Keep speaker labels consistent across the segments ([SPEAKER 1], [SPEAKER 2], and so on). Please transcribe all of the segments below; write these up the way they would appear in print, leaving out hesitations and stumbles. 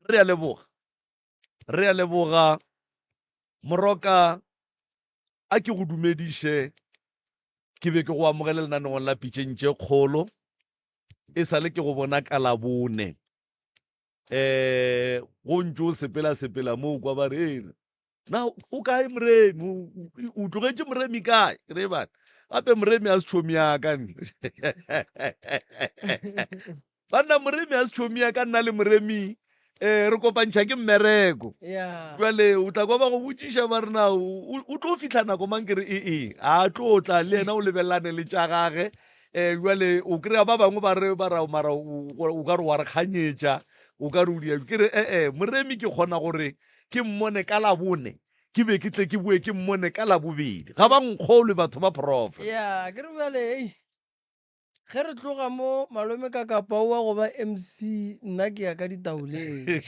[SPEAKER 1] Re a leboga. Re a leboga. Moroka, a ke go dumediše, ke be ke go amogele lenaneong la Pitšeng tše Kgolo. E sa le ke go bona ka Labone. Um go ntše o sepela-sepela mo o kwa ba re, "Ee, na o kae Moremi? O tlogetše Moremi kae?" Ke re, bana, gape Moremi a se tšhomi ya ka nne. Banna, Moremi a se tšhomi ya ka, nna le Moremi um re kopantšha ke mmereko. Jwale o tla kwa ba go botšiša ba re na o tlo fihla nako mang? Ke re ee, a tlo tla le yena o lebelelane le tša gage. Um jwale o kry-a ba bangwe ba re ba ra mara o ka re wa re kganyetša, o ka re o dia. Ke re ee, Moremi ke kgona gore ke mmone ka Labone, ke be ke tle ke boe ke mmone ka Labobedi. Ga ba nkgolwe batho ba prof.
[SPEAKER 2] Ya, ke re bjale hei, Ge re tloga mo malome ka kapa o wa go ba MC nna ke ya ka ditaoleng.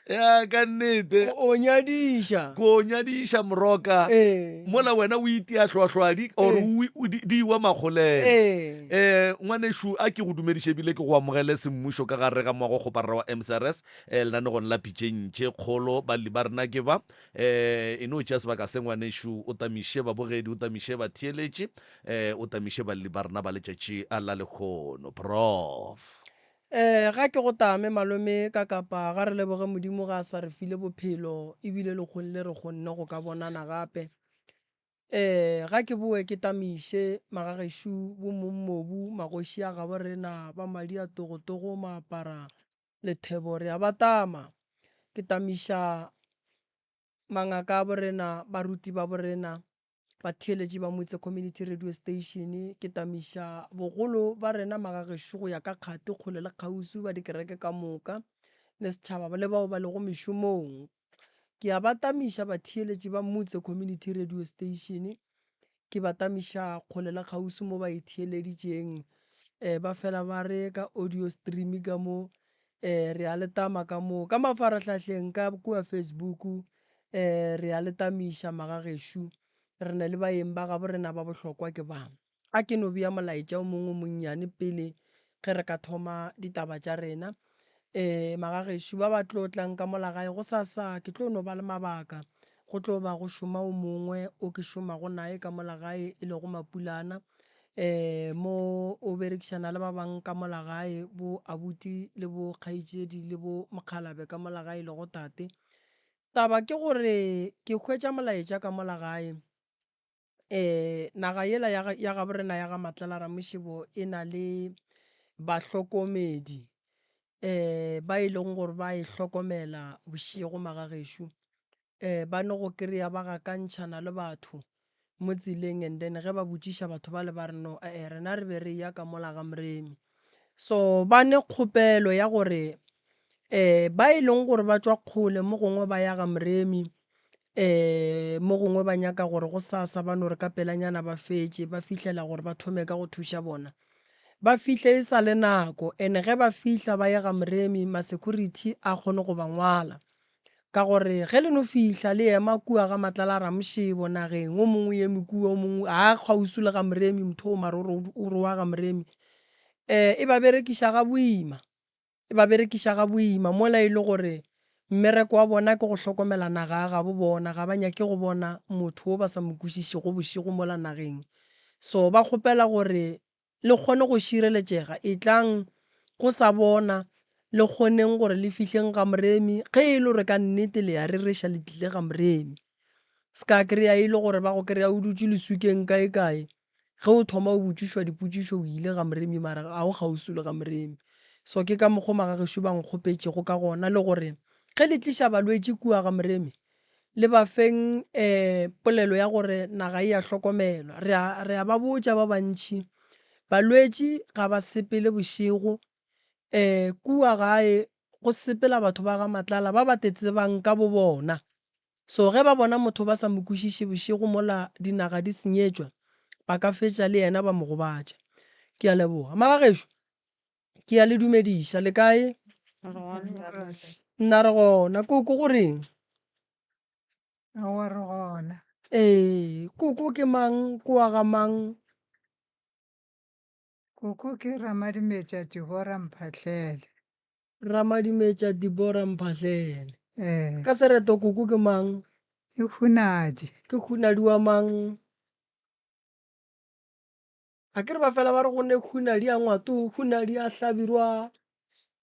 [SPEAKER 1] Ya ka nnete.
[SPEAKER 2] O nyadiša.
[SPEAKER 1] Ko nyadiša moroka.
[SPEAKER 2] Ee.
[SPEAKER 1] Mola wena o itia hlwahlwadi or
[SPEAKER 2] Ee.
[SPEAKER 1] o di di iwa makgolele.
[SPEAKER 2] Ee.
[SPEAKER 1] Eh ngwanešu a ke go dumediše ebile ke go amogele semmušo ka gare ga moago kgoparara wa MCRS eh lenanegong la Pitšeng tše Kgolo balli ba rena ke ba Eh, e no tšea sebaka se ngwanešu, o tamiše babogedi, o tamiše batheeletši, eh, o tamiše balli ba rena ba letšatši la lehono. Prof.
[SPEAKER 2] Eh, ga ke go tame malome ka kapa ga re leboge Modimo ga a sa re file bophelo ebile lekgong le re kgonne go ka bonana gape. Eh, ga ke boe ke tamiše magagešo bo mongmobu magoši a gabo rena ba madi a togotogo maapara lethebo re a ba tama. Ke tamiša mangaka a borena, baruti ba borena, batheeletši ba Motse Community Radio Station. Ke tamiša bogolo ba rena magagešo go ya ka kgati kgole le kgauswi ba dikereke ka moka le setšhaba le bao ba lego mešomong. Ke a ba tamiša batheeletši ba Motse Community Radio Station. Ke ba tamiša kgole le kgauswi mo ba e theeleditšeng. Um ba fela ba re ka audio stream ka mo, um re a le tama ka mo. Ka mafarahlahleng ka kua Facebook, um re a le tamiša magagešo. Re na le baeng ba gabo rena ba bohlokwa ke ba. A ke no bea molaetša o mongwe o monnyane pele ge re ka thoma ditaba tša rena. Um magagešo ba ba tlo tlang ka mola gae gosasa ke tlo no ba le mabaka. Go tlo ba go šoma o mongwe o ke šomago naye ka mola gae e lego Mapulana. Um mo o berekišana le ba bang ka mola gae bo abuti le bo kgaetšedi le bo mokgalabe ka mola gae e lego tate. Taba ke gore ke hwetša molaetša ka mola gae. um naga yela ya, ya gabo rena ya ga Matlala Ramošebo e na le bahlokomedi um ba e leng gore ba e hlokomela bošego magagešo. Um ba no go kry-a ba gakantšhana le batho mo tseleng and then ge ba botšiša batho bale ba re no ee rena re be re eya ka mola ga Moremi. So ba ne kgopelo ya gore um ba e leng gore ba tšwa kgole mo gongwe ba ya ga Moremi um mo gongwe ba nyaka gore gosasa ba no re ka pelanyana ba fetše ba fihlela gore ba thome ka go thuša bona. Ba fihle e sa le nako and ge ba fihla ba ye ga Moremi ma-security a kgone go ba ngwala. Ka gore ge le no fihla le ema kua ga Matlala Ramošebo nageng o mongwe o eme kua o mongwe ga kgauswi le ga Moremi motho o mara o re wa ga Moremi um e ba berekiša ga boima. E ba berekiša ga boima mola e le gore mmereko wa bona ke go hlokomela naga ya gabo bona, ga ba nyake go bona motho wo ba sa mo kwešišego bošego mola nageng. So ba kgopela gore le kgone go šireletšega, etlang go sa bona, le kgoneng gore le fihleng ga Moremi, ge e le gore ka nnete le ya rereša le tlile ga Moremi. Se ka kry-a e le gore ba go kry-a o dutše leswikeng kae kae, Ge o thoma o botšišwa dipotšišo o ile ga Moremi mara ga o kgauswi le ga Moremi. So ke ka mokgo magagešo ba nkgopetšego ka gona le gore ge le tliša balwetši kua ga Moremi le ba feng um polelo ya gore naga e a hlokomelwa. Re a re a ba botša ba bantši balwetši ga ba sepele bošego um kua gae go sepela batho ba ga Matlala ba ba te tsebang ka bo bona. So ge ba bona motho ba sa mo kwešiše bošego mola dinaga di senyetšwa, ba ka fetša le yena ba mo gobatša. Ke a leboga. Magagešo, ke a le dumediša. Le kae? Nna re gona. Koko go reng?
[SPEAKER 3] Aowa re gona.
[SPEAKER 2] Ee, koko ke mang? Ke wa ga mang?
[SPEAKER 3] Koko ke Ramadimetša Tibora Mphahlele.
[SPEAKER 2] Ramadimetša Deborah Mphahlele.
[SPEAKER 3] Ee.
[SPEAKER 2] Ka sereto koko ke mang?
[SPEAKER 3] Ke Hunadi.
[SPEAKER 2] Ke Hunadi wa mang? A ke re ba fela ba re go ne Hunadi a Ngwato, Hunadi a Hlabirwa,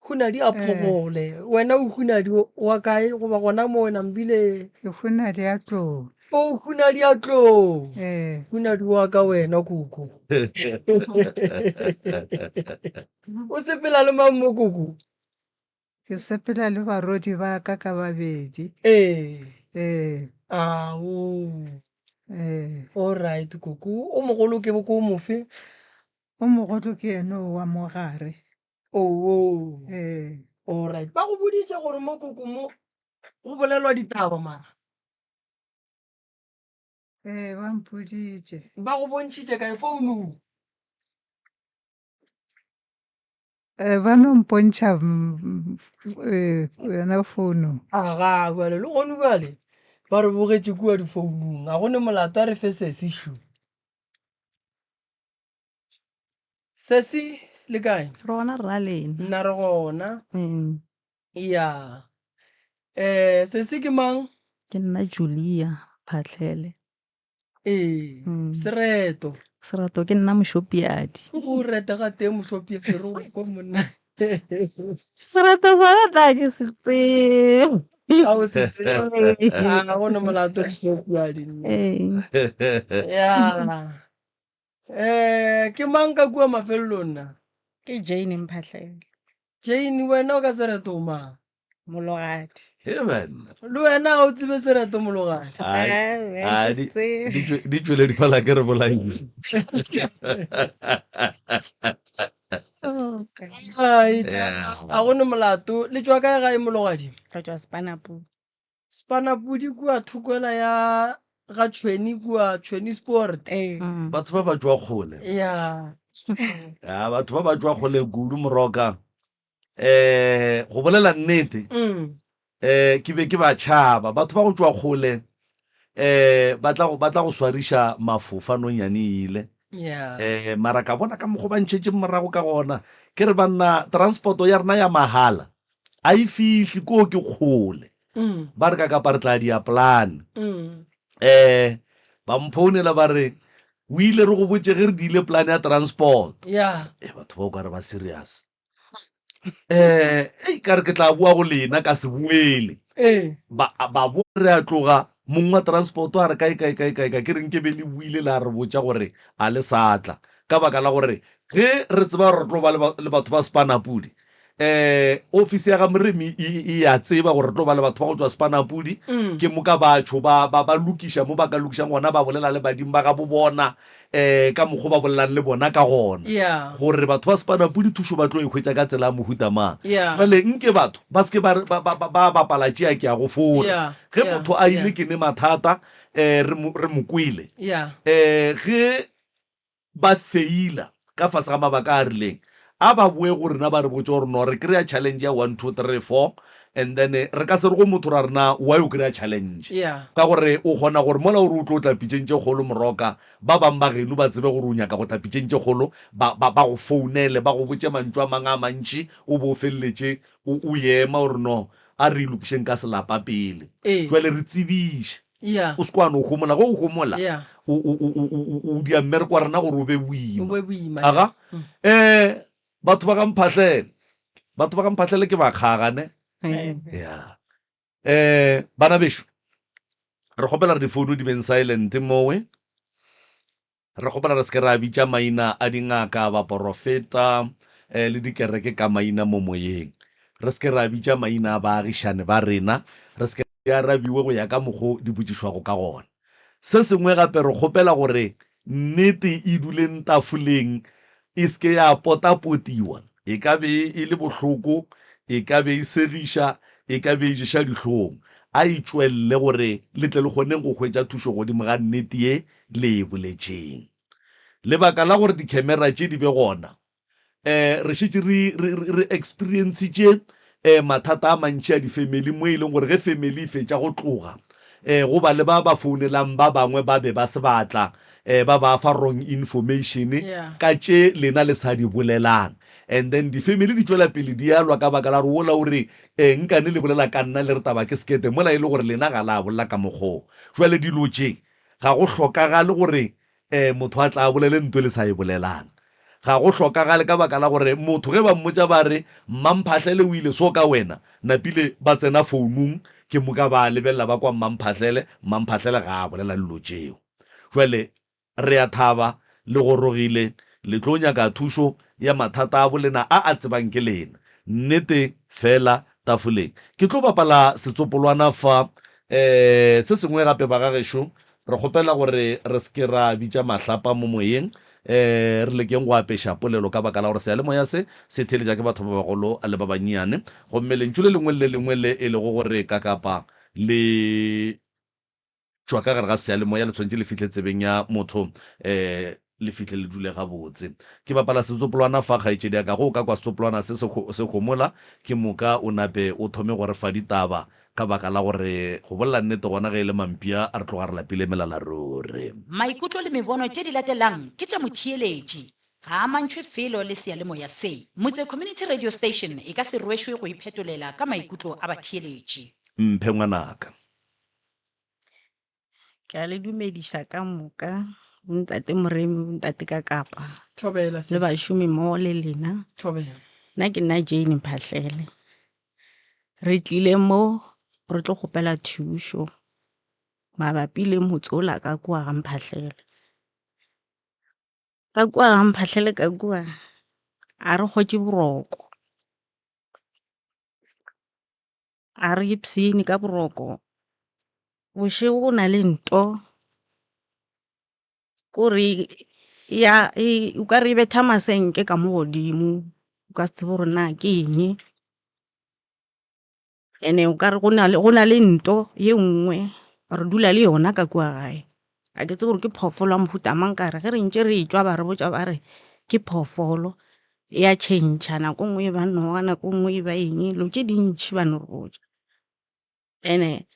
[SPEAKER 2] Hunadi a Phogole. Wena o Hunadi wa kae goba gona mo wena mbile?
[SPEAKER 3] Ke Hunadi a Tlou.
[SPEAKER 2] O Hunadi a Tlou.
[SPEAKER 3] Ee.
[SPEAKER 2] Hunadi wa ka wena koko. O sepela le mang mo koko?
[SPEAKER 3] Ke sepela le barwedi ba ka ka babedi.
[SPEAKER 2] Ee.
[SPEAKER 3] Ee.
[SPEAKER 2] Ao.
[SPEAKER 3] Ee.
[SPEAKER 2] All right koko. O mogolo ke ko mofe?
[SPEAKER 3] O mogolo ke eno wa mo gare.
[SPEAKER 2] Oo.
[SPEAKER 3] Ee.
[SPEAKER 2] All right. Ba go boditše gore mo koko mo go bolelwa ditaba mara?
[SPEAKER 3] Ee, ba mpoditše.
[SPEAKER 2] Ba go bontšhitše kae founung?
[SPEAKER 3] Eh, ba no mpontšha eh, yona founu.
[SPEAKER 2] Aga, bjale le gone bjale ba re bogetše kua difounung, ga go ne molato a re fe sesi šu. Sesi le kae?
[SPEAKER 4] Re gona rra lena.
[SPEAKER 2] Nna re gona.
[SPEAKER 4] Mm.
[SPEAKER 2] Ya. Eh, sesi ke mang?
[SPEAKER 4] Ke nna Julia Phatlhele.
[SPEAKER 2] Ee,
[SPEAKER 4] Mm.
[SPEAKER 2] sereto.
[SPEAKER 4] Sereto ke nna Mošopiadi.
[SPEAKER 2] Go reta ga teng Mošopiadi re go kwa monna.
[SPEAKER 4] Sereto sona tla ke se tsebe.
[SPEAKER 2] A o se tsebe. A go ne molato Mošopiadi nna.
[SPEAKER 4] Ee.
[SPEAKER 2] Ya. Eh, ke mang ka kua mafelelong na?
[SPEAKER 5] Ke Jane Mphahlele.
[SPEAKER 2] Jane, wena o ka sereto o mang?
[SPEAKER 5] Mologadi.
[SPEAKER 1] He banna.
[SPEAKER 2] Le wena ga o tsebe sereto Mologadi.
[SPEAKER 1] Ai,
[SPEAKER 5] Ai,
[SPEAKER 1] ai,
[SPEAKER 5] ke
[SPEAKER 1] di,
[SPEAKER 5] se tsebe.
[SPEAKER 1] di tšwe- di tšwele diphala ke re bolaile.
[SPEAKER 5] Okay.
[SPEAKER 2] Ai,
[SPEAKER 1] Yeah.
[SPEAKER 2] a go ne molato. Le tšwa kae gae Mologadi?
[SPEAKER 5] Re tšwa Spanapudi.
[SPEAKER 2] Spanapudi kua thokoela ya ga Tšhweni kua Tšhweni Sport.
[SPEAKER 5] Ee.
[SPEAKER 4] Mm.
[SPEAKER 1] Batho ba ba tšwa kgole.
[SPEAKER 2] Ya.
[SPEAKER 1] Ya, batho ba ba tšwa kgole kudu moroka. Eh, go bolela nnete,
[SPEAKER 2] Mm.
[SPEAKER 1] eh, ke be ke ba tšhaba. Batho ba go tšwa kgole, eh, ba tla go, ba tla go swariša mafofa nonyane e ile.
[SPEAKER 2] Yeah.
[SPEAKER 1] Eh, mara ka bona ka mokgo ba ntšhetšeng morago ka gona. Ke re banna, transporto ya rena ya mahala a e fihle koo ke kgole.
[SPEAKER 2] Mm.
[SPEAKER 1] Ba re ka kapa re tla dia plan.
[SPEAKER 2] Mm.
[SPEAKER 1] Eh, ba mphounela ba re, o ile re go botše ge re diile plan ya transport.
[SPEAKER 2] Yeah.
[SPEAKER 1] Eh, batho ba o ka re ba serious. Eh, ei ka re ke tla boa go lena ka se boele.
[SPEAKER 2] Ee.
[SPEAKER 1] Ba ba bo re a tloga mong wa transport a re kae kae kae kae kae ke re nke be le buile la re botša gore a le sa tla ka baka la gore ge re tseba gore re tlo ba le batho ba Spanapudi eh ofisi ya ga Moremi e, e ya tseba gore re tlo ba le batho ba go tšwa Spanapudi
[SPEAKER 2] Mm.
[SPEAKER 1] ke moka batho ba ba ba lokiša mo ba ka lokišang gona ba bolela le badimo ba ga bo bona eh ka mokgwa ba bolelang le bona ka gona
[SPEAKER 2] Yeah.
[SPEAKER 1] gore batho ba Spanapudi thušo ba tlo e hwetša ka tsela ya mohuta mang
[SPEAKER 2] Yeah.
[SPEAKER 1] jwale nke batho ba se ke ba ba ba ba bapala tšea ke ya go fora
[SPEAKER 2] Yeah.
[SPEAKER 1] ge
[SPEAKER 2] Yeah.
[SPEAKER 1] motho a ile
[SPEAKER 2] Yeah.
[SPEAKER 1] ke ne mathata eh re mo re mo kwele
[SPEAKER 2] Yeah.
[SPEAKER 1] eh ge ba feila ka fase ga mabaka a rileng, a ba boe go rena ba re botše gore no re kry-a challenge ya one, two, three, four and then re ka se re go motho ra re na why o kry-a challenge
[SPEAKER 2] Yeah.
[SPEAKER 1] ka gore o kgona gore mola o re o tlo tla pitšeng tše kgolo moroka ba bang ba geno ba tsebe gore o nyaka go tla pitšeng tše kgolo ba, ba, ba go founele ba go botše mantšu a mang a mantši o bo o feleletše o, o ema o re no a re e lokišeng ka selapa pele
[SPEAKER 2] Ee.
[SPEAKER 1] jwale re tsebiše
[SPEAKER 2] Yeah.
[SPEAKER 1] O se kwa no homola. Ge o homola,
[SPEAKER 2] Yeah.
[SPEAKER 1] o, o, o, o, o, o dia mmereko wa rena gore o be
[SPEAKER 2] O
[SPEAKER 1] boima.
[SPEAKER 2] be boima.
[SPEAKER 1] Aga?
[SPEAKER 2] Mm.
[SPEAKER 1] Eh, batho ba ga Mphahlele. Batho ba ga Mphahlele ke bakgaga, ne?
[SPEAKER 4] Ee.
[SPEAKER 1] Yeah. Eh, bana bešo, re kgopela re difounu di beng silent mowe. Re kgopela re se ke ra bitša maina a dingaka, baporofeta le dikereke ka maina mo moyeng. Re se ke ra bitša maina a baagišane ba rena. Re se ke. Di arabiwe go ya ka mokgo di botšišwago ka gona. Se sengwe gape, re kgopela gore nnete e duleng tafoleng, e se ke ya potapotiwa. E ka be e le bohloko, e ka be e segiša, e ka be e ješa dihlong. A e tšwelele gore le tle le kgoneng go hwetša thušo godimo ga nnete ye le e boletšeng. Lebaka la gore dikhemera tše di be gona, um re šetše re, re, re, re experiencitše um mathata a mantši a difemeli mo e leng gore ge femeli e fetša go tloga um go ba le ba ba founelang ba bangwe ba be ba se ba tla. um ba ba fa wrong information ka tše lena le sa di bolelang. And then di-family di tšwela pele di alwa ka baka la gore wola o re eh, nkane le bolela ka nna le re taba ke sekete mola e le gore lena ga la bolela ka mokgoo. Jwale dilo tše ga go hlokagale gore um motho a tla a bolele nto le sa e bolelang. Ga go hlokagale ka baka la gore motho ge ba mmotša ba re Mmamphahlele o ile so ka wena, napile ba tsena founung ke moka ba lebelela ba kwa Mmamphahlele, Mmamphahlele ga a bolela dilo tšeo. Jwale re a thaba le gorogile, le tlo nyaka thušo ya mathata a bolena a a tsebang ke lena. Nnete feela tafoleng. Ke tlo bapala setsopolwana fa. Um se sengwe gape bagagešo, Re kgopela gore re se ke ra bitša mahlapa mo moyeng, ee, re lekeng go apeša polelo ka baka la gore seyalemoya se se theeletša ke batho ba bagolo le ba bannyane. Gomme lentšu le lengwe le le lengwe le e lego gore kakapa le tšwa ka gare ga seyalemoya le swanetše le fihle tsebeng ya motho, ee, le fihle le dule gabotse. Ke bapala setsopolwana fa, kgaetšedi ya ka. Ge o ka kwa setsopolwana se se, se homola, ke moka o nape o thome go re fa ditaba, ka baka la gore, go bolela nnete gona ge e le mampia, re tloga re lapile melala ruri.
[SPEAKER 6] Maikutlo le mebono tše di latelang ke tša motheeletši. Ga a amantšhwe felo le seyalemoya se. Motse Community Radio Station e ka se rwešwe go iphetolela ka maikutlo a batheeletši.
[SPEAKER 1] Mphe ngwanaka.
[SPEAKER 5] Ke a le dumediša ka moka, bontate Moremi, bontate Kakapa
[SPEAKER 2] Thobela
[SPEAKER 5] le
[SPEAKER 2] sis.
[SPEAKER 5] bašomi mmogo le lena.
[SPEAKER 2] Thobela.
[SPEAKER 5] Nna ke nna Jane Mphahlele. Re tlile mo re tlo kgopela thušo mabapi le motse ola ka kua ga Mphahlele. Ka kua ga Mphahlele ka kua a re hwetše boroko. A re ipshine ka boroko. Bošego go na le nto kore ya o ka re e betha masenke ka mo godimo, o ka se tsebe gore na ke eng. And-e o ka re go na le nto ye nngwe re dula le yona ka kua gae. Ga ke tsebe gore ke phoofolo ya mohuta mang ka re ge re ntše re etšwa ba re botša ba re ke phoofolo. E a tšhentšha nako e nngwe e ba noga nako e nngwe e ba eng dilo tše dintši ba no re botša. And-e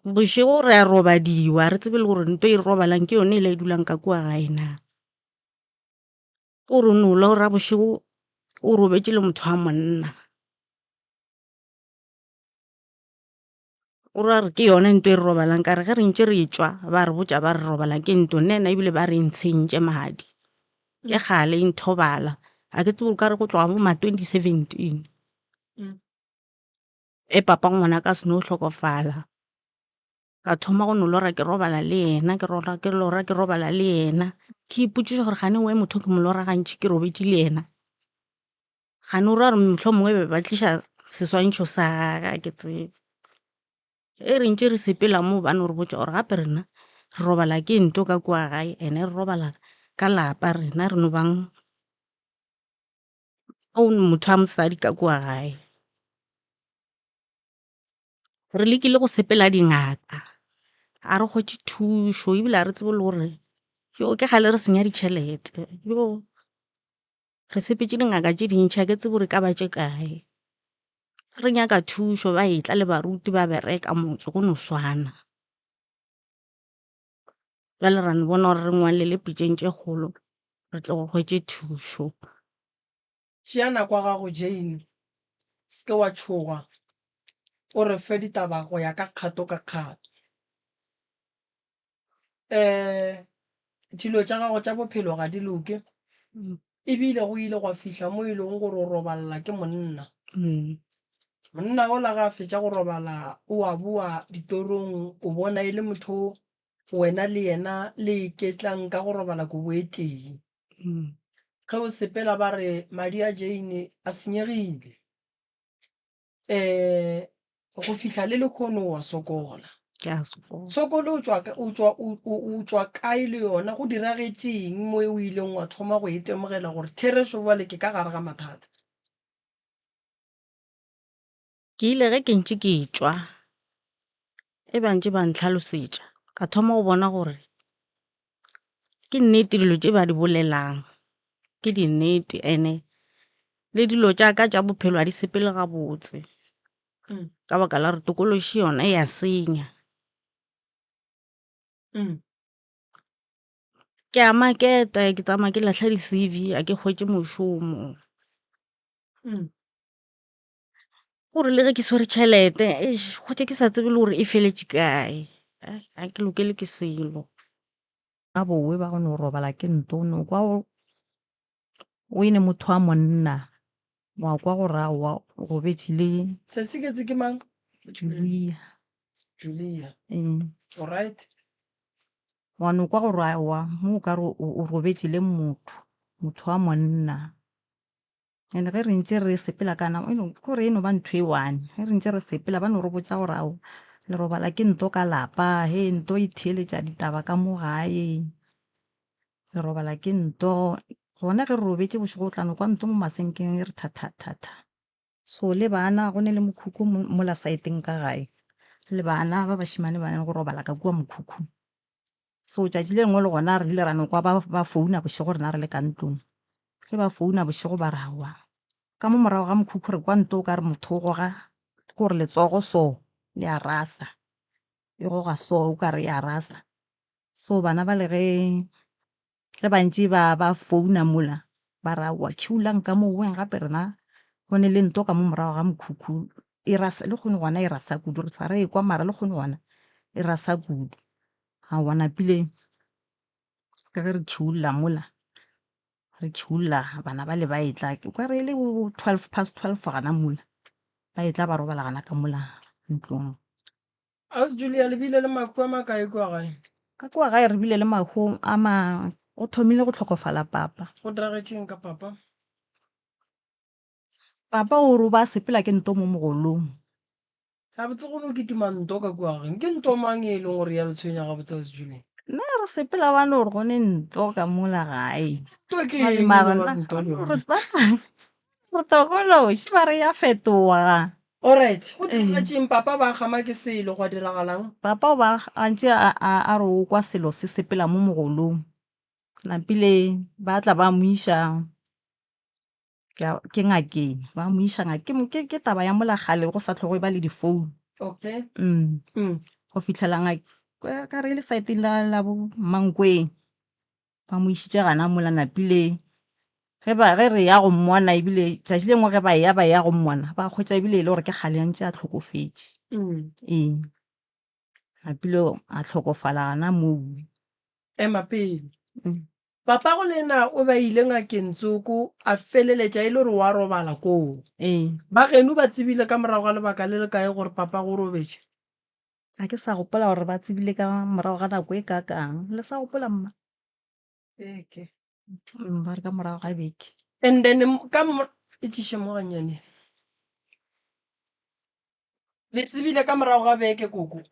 [SPEAKER 5] bošego re a robadiwa ga re tsebe le gore nto e re robalang ke yone e la e dulang ka kua gae na. Ke gore o no lora bošego o robetše le motho wa monna. O ra re ke yone nto e re robalang ka re ge re ntše re tšwa ba re botša ba re robala ke nto nna ena ebile ba re ntshentše madi ke kgale e nthobala ga ke tsebe o ka re go tloga bo ma 2017 e papa ngwana ka seno hlokofala ka thoma go no lora ke robala le yena ke lora ke lora ke robala le yena ke ipotšiša gore gane we motho ke mo lora gantši ke robetše le yena. Gane o ra gore mohlomongwe be ba tliša seswantšho sa gage ga ke tsebe. Ge re ntše re sepela moo ba no re botša gore gape rena re robala ke nto ka kua gae ene re robala ka lapa rena re no bang motho wa mosadi ka kua gae. Re lekile go sepela dingaka ga re hwetše thušo ebile ga re tsebe le gore ke kgale re senya ditšhelete . Re sepetše dingaka tše dintši, ga ke tsebe gore e ka ba tše kae. Re nyaka thušo, ba etla le baruti ba bereka motse go no swana. Bjale ra no bona gore re ngwalele pitšeng tše kgolo re tle go hwetše thušo.
[SPEAKER 2] Tšea nako ya gago Jane, se ke wa tšhoga, o re fe ditaba go ya ka kgato ka kgato. Um dilo tša gago tša bophelo ga di loke, ebile go ile gwa fihla mo e leng gore o robalela ke monna. Monna ola ge a fetša go robala o a boa ditorong o bona e le motho wena le yena le iketlang ka go robala kobo e tee. Ge o sepela ba re madi a Jane a senyegile. um go fihla le lekhono wa sokola.
[SPEAKER 5] Ke a sokola.
[SPEAKER 2] Tshokolo o tšwa o tšwa o tšwa kae le yona go diragetšeng mo o ileng wa thoma go itemogela gore therešo bjale ke ka gare ga mathata?
[SPEAKER 5] Ke ile ge ke ntše ke tšwa e ba ntše ba ntlhalosetša ka thoma go bona gore ke nnete dilo tše ba di bolelang ke dinnete ene le dilo tša ka tša bophelo ga di sepele gabotse ka baka la gore tokološi yona e a senya. Ke a maketa, ke tsamaya ke lahla di-C_V a ke hwetše mošomo. Gore le ge ke swere tšhelete eish hwetša ke sa tsebe le gore e feletše kae, ga ke lokele ke selo.
[SPEAKER 7] Ba bowe ba go no robala ke nto o no kwa o ene motho wa monna wa kwa gore aowa o robetše le
[SPEAKER 2] Sesiketse ke mang?
[SPEAKER 7] Julia.
[SPEAKER 2] Julia.
[SPEAKER 7] Ee.
[SPEAKER 2] Alright.
[SPEAKER 7] Wa no kwa gore aowa mo o ka re o robetše le motho, motho wa monna. And ge re ntše re sepela ka na, kore e no ba ntho e one. Ge re ntše re sepela ba no re botša gore ao le robala ke nto ka lapa, he nto e theeletša ditaba ka mo gae. Le robala ke nto. Gona ge re robetše bošego o tla no kwa nto mo masenkeng e re tha tha tha tha. So le bana go ne le mokhukhu mola saeteng ka gae, le bana ba bašemane ba ne go robala ka kua mokhukhung. So tšatši le lengwe le gona re ile ra no kwa ba, ba founa bošego rena re le ka ntlong. Ge ba founa bošego ba re aowa, ka mo morago ga mokhukhu re kwa nto o ka re motho o goga, ke gore letsogo so le a rasa, e goga so o ka re e a rasa. So bana bale ge, ge ba ntše ba, ba founa mola ba re aowa khiulang ka mo weng gape rena go ne le nto ka mo morago ga mokhukhu e rasa le kgono gona e rasa kudu re hlwa re ekwa mara le kgono gona e rasa kudu. Aowa napile ka ge re khiulla mola re khiulla bana bale ba etla ke kwa re e le bo 12 past 12 gana mola ba etla ba robala gana ka mola ntlong.
[SPEAKER 2] Ausi Julia, le bile le mahu a makae kua gae?
[SPEAKER 7] Ka kua gae re bile le mahu a ma. Go thomile go hlokofala papa.
[SPEAKER 2] Go diragetšeng ka papa?
[SPEAKER 7] Papa o re o ba sepela ke nto mo mogolong.
[SPEAKER 2] Gabotse go no kitima nto ka kua geng. Ke nto mang e leng gore ya le tshwenya gabotse Ausi Julia?
[SPEAKER 7] Nna re sepela ba no re go ne nto ka mola gae.
[SPEAKER 2] Nto ke eng?
[SPEAKER 7] Mara nna re tokološi ba re ya fetoga.
[SPEAKER 2] Alright, go diragatšeng papa ba gama ke selo gwa diragalang?
[SPEAKER 7] Papa o ba a ntše a, a, a re o kwa selo se sepela mo mogolong. Napile ba tla ba mo iša ke, ke ngakeng, ba mo iša ngakeng. Ke, ke taba ya mola kgale go sa hlwe go eba le di-phone.
[SPEAKER 2] Okay.
[SPEAKER 7] Mm. Go fihlela ngak-, ka re e le saeteng la, la bo Mankweng. Ba mo išitše gana mola napile ge ba ge re ya go mmona ebile tšatši le lengwe ge ba eya ba ya go mmona ba hwetša ebile e le gore ke kgale a ntše a hlokofetše. Ee, napile a hlokofala gana moo.
[SPEAKER 2] Ema pele. Papago le yena o be a ile ngakeng tsoko a feleletša e le gore wa robala koo.
[SPEAKER 7] Ee.
[SPEAKER 2] Ba geno ba tsebile ka morago ga lebaka le le kae gore papago o robetše?
[SPEAKER 7] Ga ke sa gopola gore ba tsebile ka morago ga nako e kakang. Le sa gopola mma?
[SPEAKER 3] Beke.
[SPEAKER 7] Ba re ka morago ga beke.
[SPEAKER 2] And then ka e tšiše mo gannyane. Le tsebile ka morago ga beke koko?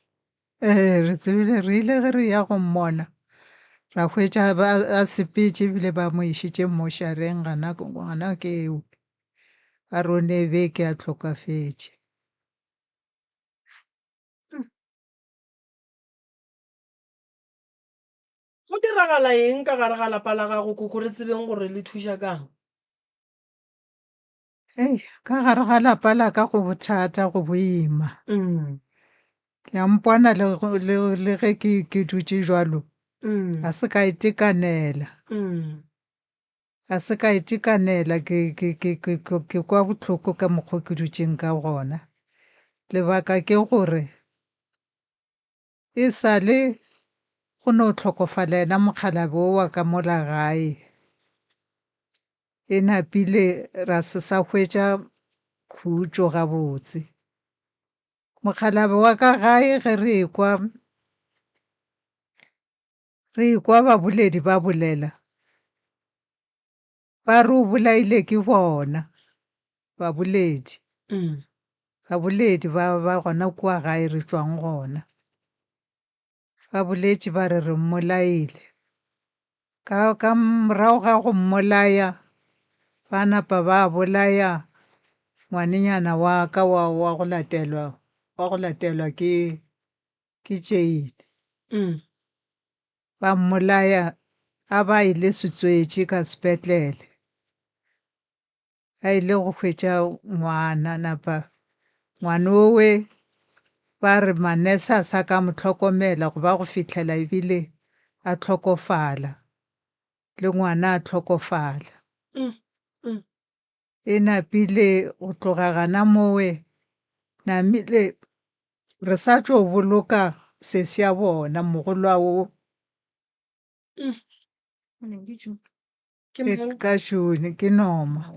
[SPEAKER 3] Ee, re tsebile re ile ge re ya go mmona ra hwetša ba a sepetše ebile ba mo išitše mmošareng gana gana ke eo ba re o ne beke a hlokafetše.
[SPEAKER 2] Go diragala eng ka gare ga lapa la gago koko re tsebeng gore le thuša kang?
[SPEAKER 3] Hei, ka gare ga lapa la ka go bothata go boima. Ke a mpona le, le, le ge ke, ke dutše jwalo, ga se ka itekanela. Ga se ka itekanela, ke, ke, ke, ke, ke, ke kwa bohloko ka mokgo ke dutšeng ka gona. Lebaka ke gore e sa le go no hlokofala yena mokgalabje wo wa ka mola gae, e napile ra se sa hwetša khutšo gabotse. Mokgalabje wa ka gae ge re ekwa, re ekwa baboledi ba bolela, ba re o bolaile ke bona baboledi. Baboledi ba ba gona kua gae re tšwang gona. Ba boletše ba re re mmolaile. Ka, ka morago ga go mmolaya, ba napa ba bolaya ngwanenyana wa ka wa, wa go latelwa, wa go latelwa ke, ke Jane. Ba mmolaya a ba ile setswetši ka sepetlele. A ile go hwetša ngwana napa ngwana owe ba re manese a sa ka mo hlokomela go ba go fihlela ebile a hlokofala. Le ngwana a hlokofala. E napile go tloga gana mowe namile re sa tšo boloka sesi ya bona mogolwa wo.
[SPEAKER 2] Ke mang?
[SPEAKER 3] Ka June ke Noma.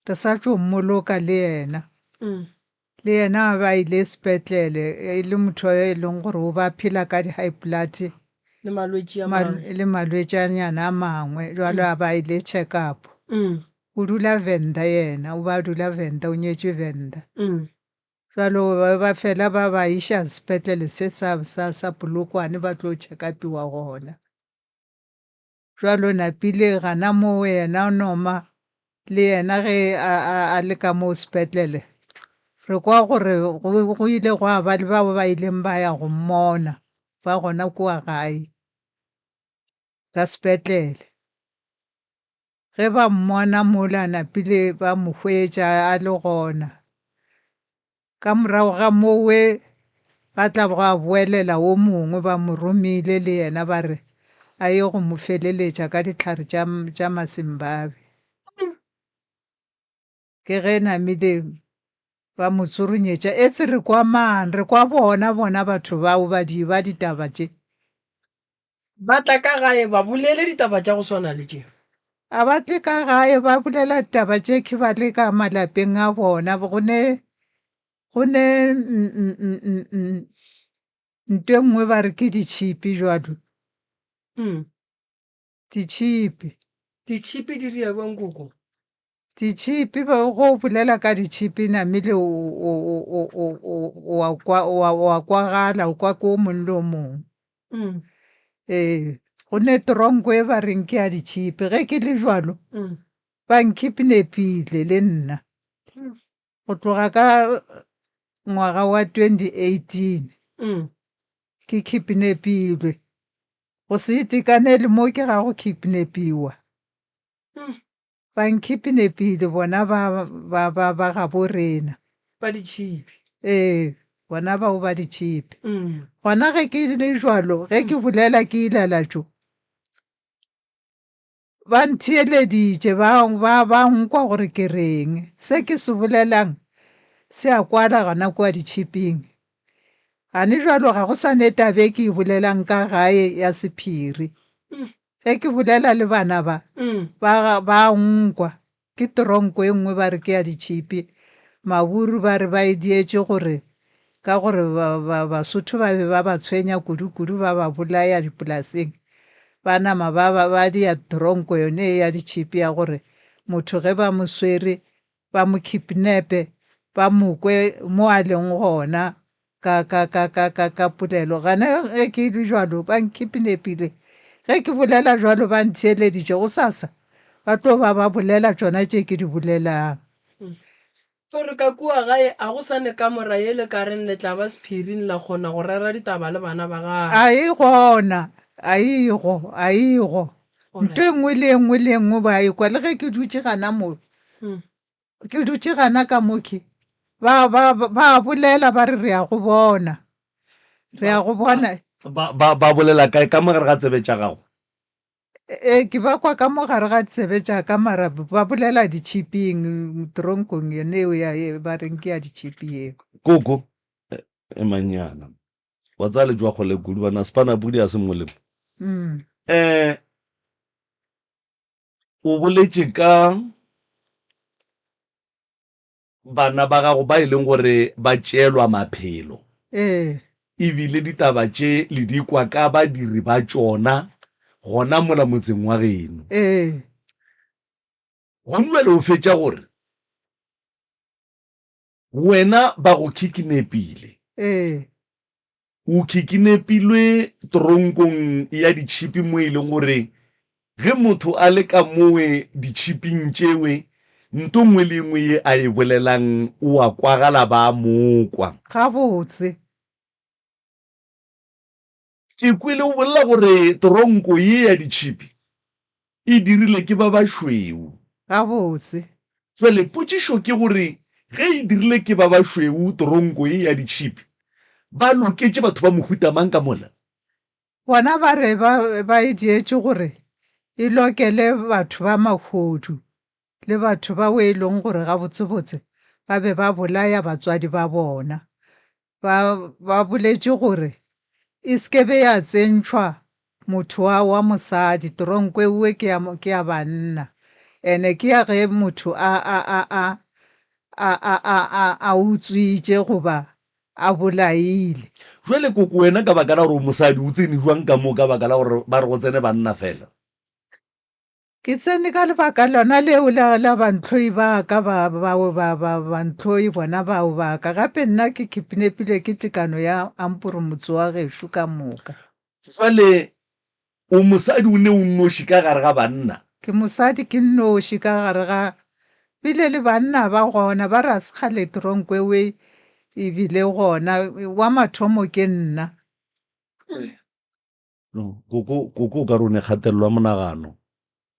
[SPEAKER 3] Re sa tšo mmoloka le yena. Le yena a ba ile sepetlele e le motho e leng gore o ba phela ka di-high blood
[SPEAKER 2] Le malwetši a mangwe.
[SPEAKER 3] Le malwetšanyana a mangwe jwalo a ba ile check up. O dula Venda yena, o ba dula Venda, o nyetšwe Venda. Jwalo ba fela ba ba iša sepetlele se sa sa sa Polokwane ba tlo check upiwa gona. Bjalo napile gana moo yena Noma le yena ge a, a, a le ka moo sepetlele, re kwa gore go, go ile gwa ba le bao ba ileng ba ya go mmona ba gona kua gae ka sepetlele. Ge ba mmona mola napile ba mo hwetša a le gona. Ka morago ga mowe ba tla gwa boelela wo mongwe ba mo romile le yena ba re a ye go mo feleletša ka dihlare tša, tša Masimbabe. Ke ge namile ba mo tsurunyetša, etse re kwa mang, re kwa bona, bona batho bao ba di, ba ditaba tše.
[SPEAKER 2] Ba tla ka gae ba bolele ditaba tša go swana le tše.
[SPEAKER 3] A ba tle ka gae ba bolela ditaba tše ke ba le ka malapeng a bona. Go ne, go ne nto e nngwe ba re ke ditšhipi jwalo. Ditšhipi.
[SPEAKER 2] Ditšhipi di ria bjang koko?
[SPEAKER 3] Ditšhipi, ba, go bolela ka ditšhipi namile o, o, o, o, o, o, o a kwa, o a, o a kwagala, o kwa ke o mong le o mong.
[SPEAKER 2] Mm.
[SPEAKER 3] Ee, go ne tronko e ba reng ke ya ditšhipi. Ge ke le jwalo,
[SPEAKER 2] Mm.
[SPEAKER 3] ba nkipnepile le nna.
[SPEAKER 2] Mm.
[SPEAKER 3] Go tloga ka ngwaga wa 2018
[SPEAKER 2] Mm.
[SPEAKER 3] ke kidnapilwe. Go se itekanele mo ke ga go kidnapiwa.
[SPEAKER 2] Mm.
[SPEAKER 3] Ba nkidnapile bona ba, ba, ba, ba gabo rena.
[SPEAKER 2] Ba ditšhipi.
[SPEAKER 3] Ee, bona bao ba ditšhipi.
[SPEAKER 2] Mm.
[SPEAKER 3] Gona ge ke le jwalo, ge ke bolela ke ilela tšo, ba ntheeleditše, ba, ba, ba nkwa gore ke reng. Se ke se bolelang se a kwala gona kua ditšhiping. Gane jwalo ga go sa ne taba e ke e bolelang ka gae ya sephiri. Ge ke bolela le bana ba, ba, ba nkwa. Ke tronko e nngwe ba re ke ya ditšhipi. Maburu ba re ba e dietše gore ka gore ba, ba, Basotho ba be ba ba tshwenya kudu-kudu ba ba bolaya dipolaseng. Ba nama ba, ba, ba dia tronko yone e ya ditšhipi ya gore motho ge ba mo swere ba mo kidnape ba mo kwe mo a leng gona ka, ka, ka, ka, ka, ka polelo. Gana ge ke le jwalo, ba nkipnepile. Ge ke bolela jwalo, ba ntheeleditše. Gosasa ba tlo ba ba bolela tšona tše ke di bolelang.
[SPEAKER 2] Gore ka kua gae a go sa ne kamora ye le ka reng le tla ba sephiring la kgona go rera ditaba le bana ba gago.
[SPEAKER 3] A e gona, a e go, a e go. Ntho e nngwe le e nngwe le e nngwe ba e kwa. Le ge ke dutše gana mo, Ke dutše gana ka mo ke, ba, ba, ba bolela ba re re ya go bona. Re ya go bona.
[SPEAKER 1] Ba, ba, ba bolela kae? Ka mo gare ga tsebe tša gago?
[SPEAKER 3] E, ke ba kwa ka mo gare ga tsebe tša ka, mara ba bolela ditšhiping, tronkong yone eo ya, ye ba reng ke ya ditšhipi yeo.
[SPEAKER 1] Koko, emanyana. Wa tsaya le tšwa kgole kudu, bana, sepana pudi a se molemo.
[SPEAKER 3] Mm.
[SPEAKER 1] Eh, O boletše ka bana ba gago ba e leng gore ba tšeelwa maphelo.
[SPEAKER 3] Ee.
[SPEAKER 1] E bile ditaba tše le di kwa ka badiri ba tšona gona mola motseng wa geno.
[SPEAKER 3] Ee.
[SPEAKER 1] Gomme bjale o fetša gore Wena ba go khikinepile.
[SPEAKER 3] Ee.
[SPEAKER 1] O khikinepilwe toronkong ya ditšhipi mo e leng gore ge motho a le ka mowe ditšhiping tšewe, nto nngwe le nngwe ye a e bolelang o a kwagala ba a mo kwa.
[SPEAKER 3] Gabotse.
[SPEAKER 1] Ke kwele o bolela gore toronko ye ya ditšhipi e dirile ke ba bašweu.
[SPEAKER 3] Gabotse.
[SPEAKER 1] Jwale potšišo ke gore ge e dirile ke ba bašweu toronko ye ya ditšhipi, ba loketše batho ba mohuta mang ka mola?
[SPEAKER 3] Bona ba re ba, ba e dietše gore E lokele batho ba mahodu le batho bao e leng gore gabotsebotse ba be ba bolaya batswadi ba bona. Ba, ba boletše gore e se ke be ya tsentšhwa motho wa, wa mosadi, tronko ewe ke ya, ke ya banna. Ene ke ya ge motho a, a, a, a, a, a, a, a, a utswitše goba a bolaile.
[SPEAKER 1] Jwale koko wena ka baka la gore o mosadi o tsene jwang ka mo ka baka la gore ba re go tsene banna fela?
[SPEAKER 3] Ke tsene ka lebaka lona leo la, la bantlhoi ba ka ba, bao ba, ba, bantlhoi bona bao ba ka. Gape nna ke kidnapilwe ke tekano ya ampore motse wa gešo ka moka.
[SPEAKER 1] Jwale o mosadi o ne o nnoši ka gare ga banna?
[SPEAKER 3] Ke mosadi ke nnoši ka gare ga, bile le banna ba gona ba re a se kgale tronko ewe e bile gona, wa mathomo ke nna.
[SPEAKER 1] No, koko, koko o ka re o ne kgatelelo ya monagano,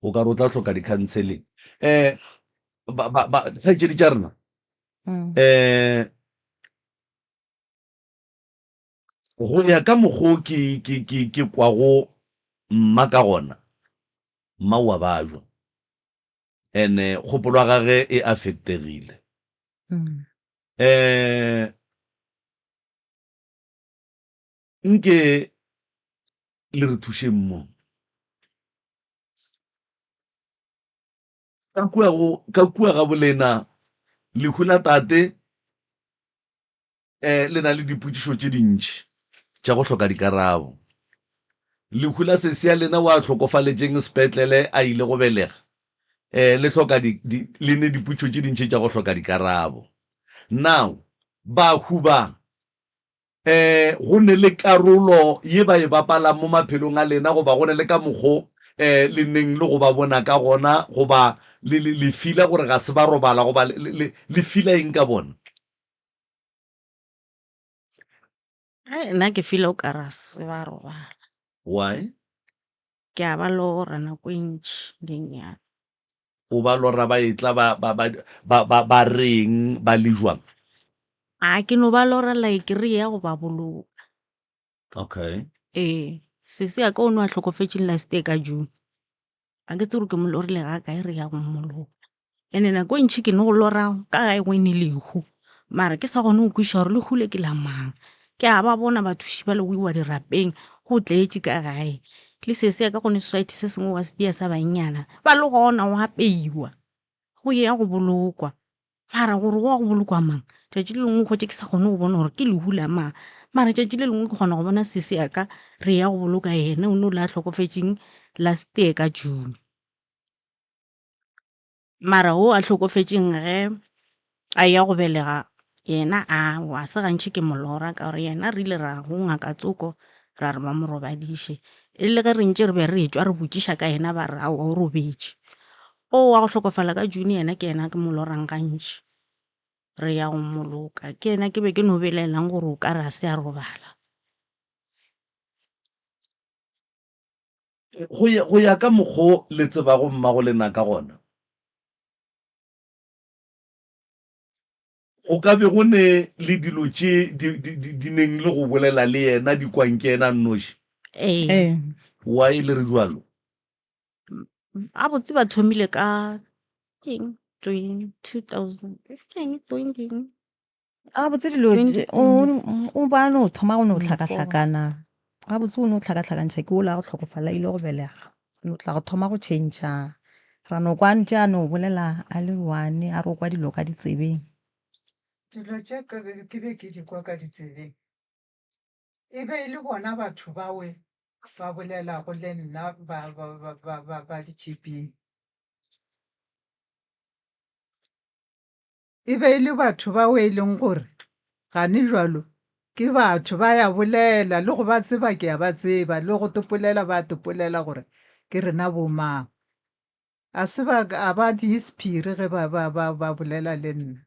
[SPEAKER 1] o ka re o tla hloka di-counseling. Um ba, ba, ba, dikgaetšedi tša rena, um go ya ka mokgo ke, ke, ke, ke kwago mma ka gona, mma o a bajwa. Ene kgopolo ya gage e affectegile. Um Nke le re thušeng mo. Ka kua go, ka kua ga bolena, lehu la tate eh, le na le dipotšišo tše dintši tša go hloka dikarabo. Lehu la sesi ya lena wa hlokofaletšeng sepetlele a ile go belega eh, le hloka di, di, le ne dipotšišo tše dintši tša go hloka dikarabo. Now, bahu ba um go ne le karolo ye ba e bapalang mo maphelong a lena goba go ne le ka mokgo um le neng le go ba bona ka gona goba le, le, le fila gore ga se ba robala goba le, le, le fila eng ka bona?
[SPEAKER 5] Ai, nna ke fila o ka re ga se ba robala.
[SPEAKER 1] Why?
[SPEAKER 5] Ke a ba lora nako e ntši le nnyane.
[SPEAKER 1] O ba lora ba etla ba, ba, ba, ba, ba, ba reng, ba le jwang?
[SPEAKER 5] A ke no ba lora like re ya go ba boloka.
[SPEAKER 1] Okay.
[SPEAKER 5] Ee, sesi ya ka o no a hlokofetšeng last year ka June. Ga ke tsebe gore ke mo lorile ga kae re ya go mmoloka. Ene nako e ntši ke no go lora ka gae go ene lehu mara ke sa kgone go kwešiša gore lehu le ke la mang. Ke a ba bona bathuši ba le go iwa dirapeng go tletše ka gae. Le sesi ya ka go ne society se sengwe wa se tia sa bannyana ba le gona go apeiwa go ya go bolokwa. Mara gore go wa go bolokwa mang tšatši le lengwe o hwetše ke sa kgone go bona gore ke lehu la mang. Mara tšatši le lengwe ke kgona go bona sesi ya ka re ya go boloka yena o ne o le a hlokofetšeng last year ka June. Mara wo a hlokofetšeng ge a eya go belega yena aowa se gantši ke mo lora ka gore yena re ile ra go ngaka tsoko ra re ba mo robadiše. E le ge re ntše re be re etšwa re botšiša ka yena ba re aowa o robetše. O wa go hlokofala ka June yena ke yena ke mo lorang gantši re ya go mmoloka. Ke yena ke be ke no belaelang gore o ka re ga se a robala.
[SPEAKER 1] Go ya, go ya ka mokgo le tsebago mmago lena ka gona, go ka be go ne le dilo tše di, di, di, di neng le go bolela le yena di kwang ke yena a nnoši?
[SPEAKER 5] Ee.
[SPEAKER 7] Ee.
[SPEAKER 1] Why le re bjalo?
[SPEAKER 5] Gabotse ba thomile ka keng 20, 2000, keng 20.
[SPEAKER 7] Gabotse dilo tše, o o ba no thoma go no hlakahlakana. Gabotse o no hlakahlakantšha ke ola go hlokofala ile go belega. No tla go thoma go tšhentšha. Ra no kwa ntše a no bolela a le one a re o kwa dilo ka ditsebeng.
[SPEAKER 3] Dilo tše ke be ke di kwa ka ditsebeng e be e le bona batho bawe ba bolelago le nna ba, ba, ba, ba, ba, ba ditšhiping. E be e le batho bao e leng gore gane bjalo ke batho ba ya bolela le go ba tseba ke a ba tseba le go topolela ba topolela gore ke rena bo mang. A se ba a ba die sephiri ge ba ba ba ba bolela le nna.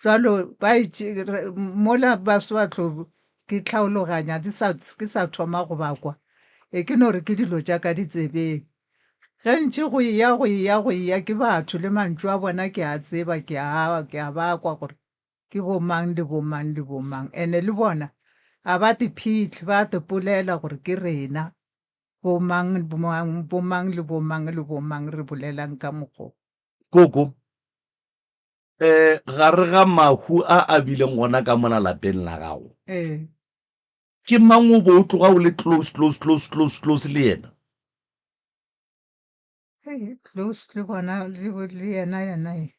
[SPEAKER 3] Jwalo ba itše mola ba se ba tlo ke tlhaologanya di sa ke sa thoma go ba kwa e ke no re ke dilo tša ka ditsebeng. Ge ntše go eya go eya go eya ke batho le mantšu a bona ke a tseba ke a ke a ba kwa gore ke bo mang le bo mang le bo mang. Ene le bona a ba te phihle ba te polela gore ke rena. Bomang, bomang, bomang le bomang le bomang re bolelang ka mokgo.
[SPEAKER 1] Koko, eh, gare ga mahu a a bileng gona ka mola lapeng la gago,
[SPEAKER 3] Ee.
[SPEAKER 1] ke mang o be o tloga o le close, close, close, close, close le yena?
[SPEAKER 3] Hei, close le bona, le, le yena, yena e.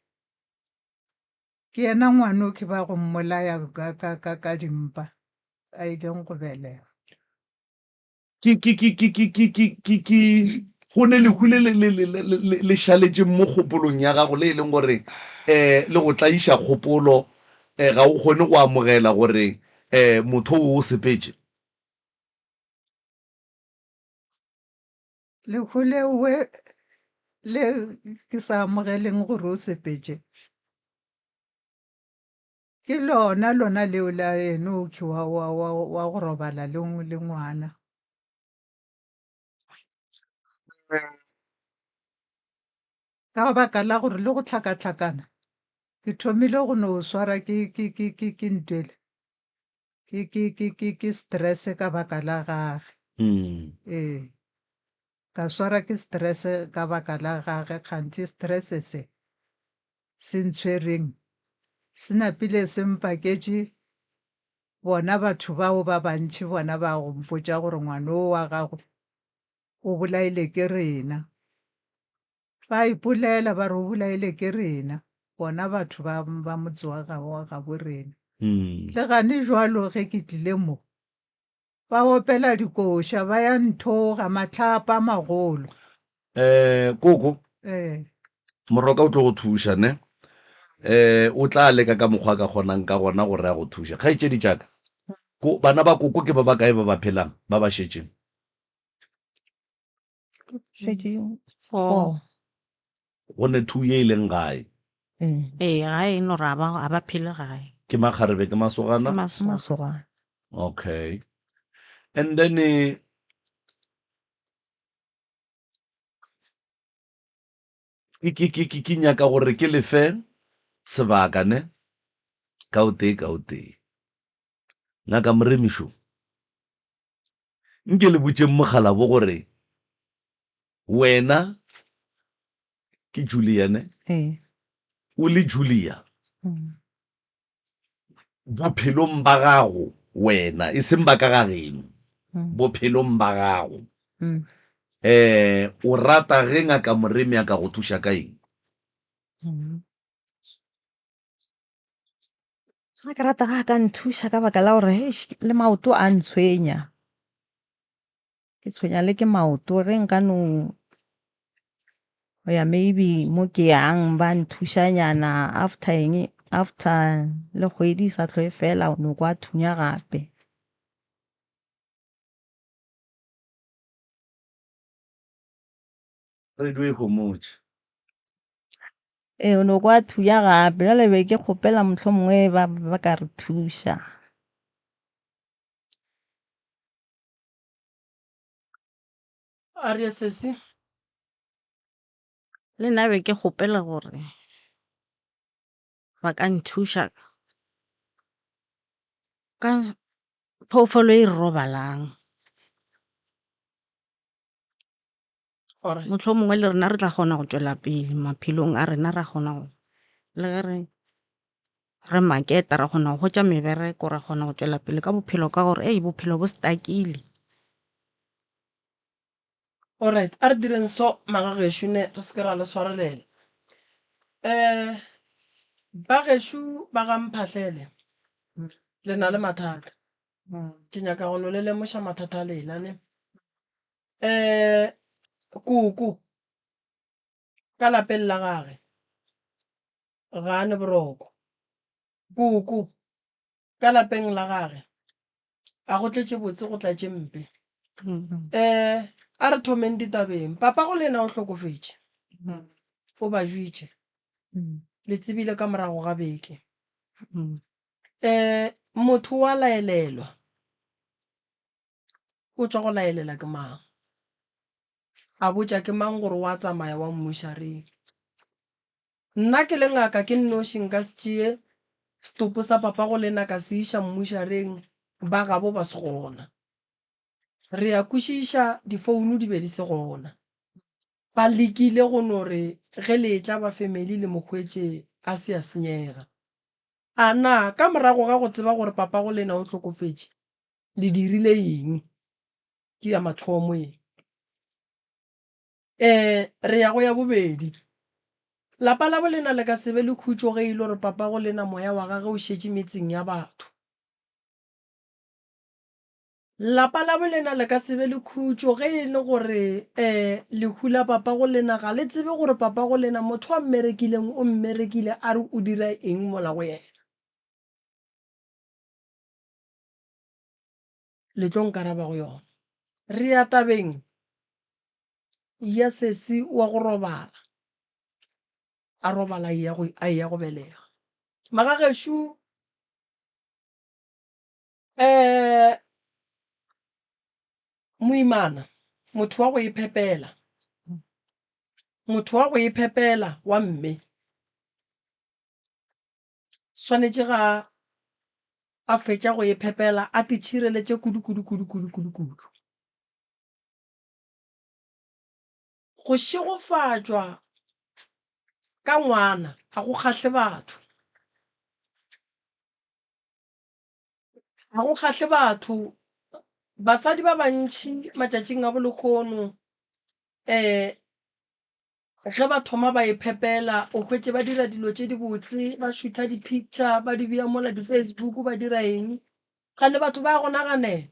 [SPEAKER 3] Ke yena ngwanoke ba go mmolaya ka, ka, ka, ka dimpa, a ileng go belega.
[SPEAKER 1] Ke, ke, ke, ke, ke, ke, ke, ke, ke, go ne lehu le, le, le, le, le, le, le šaletšeng mo kgopolong ya gago, le e leng gore um le go tlaiša kgopolo, um ga o kgone go amogela gore um motho o o sepetše.
[SPEAKER 3] Lehu lewe le ke sa amogeleng gore o sepetše, ke lona lona leo la Enoki wa, wa, wa, wa go robala le, le ngwana. Ka baka la gore le go hlakahlakana, ke thomile go no swara ke, ke, ke, ke, ke ntwele, ke, ke, ke, ke, ke stress ka baka la gage. Ee, ka swara ke stress ka baka la gage, kganthe stress se se ntshwereng se napile se mpaketše bona batho bao ba bantši bona ba go mpotša gore ngwana o wa gago o bolaile ke rena. Ba ipolela ba re o bolaile ke rena, bona batho ba, ba motse wa ga, wa gabo rena. Le gane jwalo ge ke tlile mo, ba opela dikoša, ba ya nthoga, mahlapa a magolo.
[SPEAKER 1] Eh, koko.
[SPEAKER 3] Eh.
[SPEAKER 1] Moroka o tlo go thuša, ne? Eh, o tla leka ka mokgwa a ka kgonang ka gona gore a go thuše. Kgaetšedi tša ka, ko, bana ba koko ke ba bakae ba ba phelang, ba ba šetšeng?
[SPEAKER 7] Šetše four.
[SPEAKER 1] Go ne two ye e leng gae.
[SPEAKER 5] Ee, gae e no re a ba, a ba phele gae.
[SPEAKER 1] Ke makgarebe, ke masogana?
[SPEAKER 5] Ke masogana.
[SPEAKER 7] Masogana.
[SPEAKER 1] Okay. And then eh, ke, ke, ke, ke, ke nyaka gore ke le fe sebaka ne, ka o tee, ka o tee. Ngaka Moremišo, Nke le botšeng mokgalabo gore wena ke Julia ne?
[SPEAKER 7] Ee.
[SPEAKER 1] O le Julia, bophelong ba gago wena, e seng ba ka ga geno, bophelong ba gago, um o rata ge Ngaka Moremi a ka go thuša ka eng?
[SPEAKER 7] Ga ke rata ga a ka nthuša ka baka la gore eish le maoto a ntshwenya. Ke tshwenya le ke maoto ge nka no ya maybe mo ke yang ba nthušanyana after eng after le kgwedi e sa hlwe e fela o no kwa thunya gape.
[SPEAKER 1] Radio e homotše.
[SPEAKER 7] Ee, o no kwa thuya gape. Bjale be ke kgopela mohlomongwe ba ba ka re thuša.
[SPEAKER 2] A re ye sesi.
[SPEAKER 5] Le nna be ke kgopela gore ba ka nthuša ka phoofolo e re robalang.
[SPEAKER 2] Alright.
[SPEAKER 5] Mohlomongwe le rena re tla kgona go tšwela pele maphelong a rena, ra kgona go le ge re re maketa ra kgona go hwetša mebereko, ra kgona go tšwela pele ka bophelo ka gore ei bophelo bo stuckile.
[SPEAKER 2] Alright, a re direng so magagešo ne re se ke ra le swarelela. Um bagešo ba ga Mphahlele le na le mathata. Ke nyaka go no le lemoša mathata a lena ne. Um koko ka lapeng la gage ga a ne boroko. Koko ka lapeng la gage a go tletše botse go tla tše mpe. Um a re thomeng ditabeng. Papago le yena o hlokofetše, o ba jwitše. Le tsebile ka morago ga beke. Um motho wa laelelwa. O tšwa go laelela ke mang? A botša ke mang gore wa tsamaya wa mmušareng? Nna ke le ngaka ke nnoši nka se tšee setopo sa papago lena ka se iša mmušareng ba gabo ba se gona. Re a kwešiša difounu di be di se gona. Ba lekile go no re ge le etla ba family le mo hwetše a se a senyega. A na ka morago ga go tseba gore papago lena o hlokofetše le dirile eng? Ke ya mathomo ye. Ee, re ya go ya bobedi. Lapa labo lena le ka se be le khutšo ge e le gore papago lena moya wa gage o šetše metseng ya batho. Lapa labo lena le ka se be le khutšo ge e le gore um lehu la papago lena ga le tsebe gore papago lena motho a mmerekileng o mmerekile a re o dira eng mola go yena. Le tlo nkaraba go yona. Re ya tabeng ya sesi wa go robala, a robala a eya go belega. Magagešo um moimana, motho wa go iphepela, motho wa go iphepela wa mme, swanetše ga a fetša go iphepela a titšhireletše kudu kudu kudu kudu kudu kudu. Go šegofatšwa ka ngwana ga go kgahle batho. Ga go kgahle batho. Basadi ba bantši matšatšing a bolehono um ge ba thoma ba iphepela o hwetše ba dira dilo tše dibotse, ba šutha di-picture ba di bea mola di-Facebook ba dira eng. Kgane batho ba go naganela,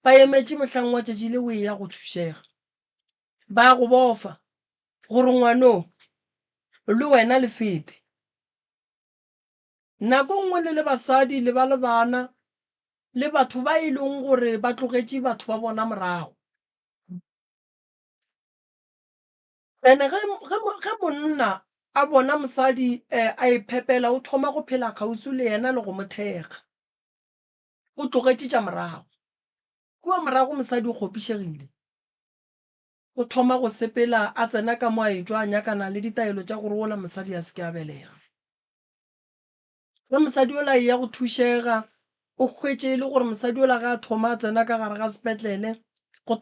[SPEAKER 2] ba emetše mohlang wa tšatši le o eya go thušega. Ba go bofa gore ngwano le wena le fete. Nako nngwe le le basadi le ba le bana le batho ba e leng gore ba tlogetše batho ba bona morago. Ene ge, ge, ge monna a bona mosadi eh, a iphepela o thoma go phela kgauswi le yena le go mo thekga. O tlogetše tša morago. Kua morago mosadi o kgopišegile. O thoma go sepela a tsena ka mo a etšwa a nyakana le ditaelo tša gore wola mosadi a se ke a belega. Ge mosadi yola a eya go thušega, o hwetše e le gore mosadi yola ge a thoma a tsena ka gare ga sepetlele, go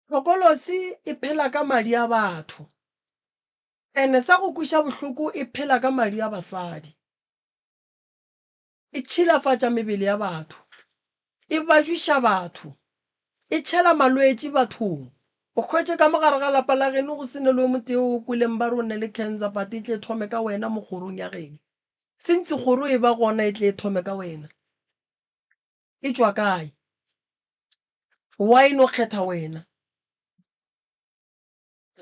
[SPEAKER 2] Thokolosi e phela ka madi a batho. Ene sa go kweša bohloko e phela ka madi a basadi. E tšhilafatša mebele ya batho, e bajwiša batho, e tšhela malwetši bathong. O hwetše ka mo gare ga lapa la geno go se ne le o motee o kweleng ba re o ne le cancer but e tle e thome ka wena mo kgorong ya geno. Since kgoro e ba gona e tle e thome ka wena. E tšwa kae? Why no kgetha wena?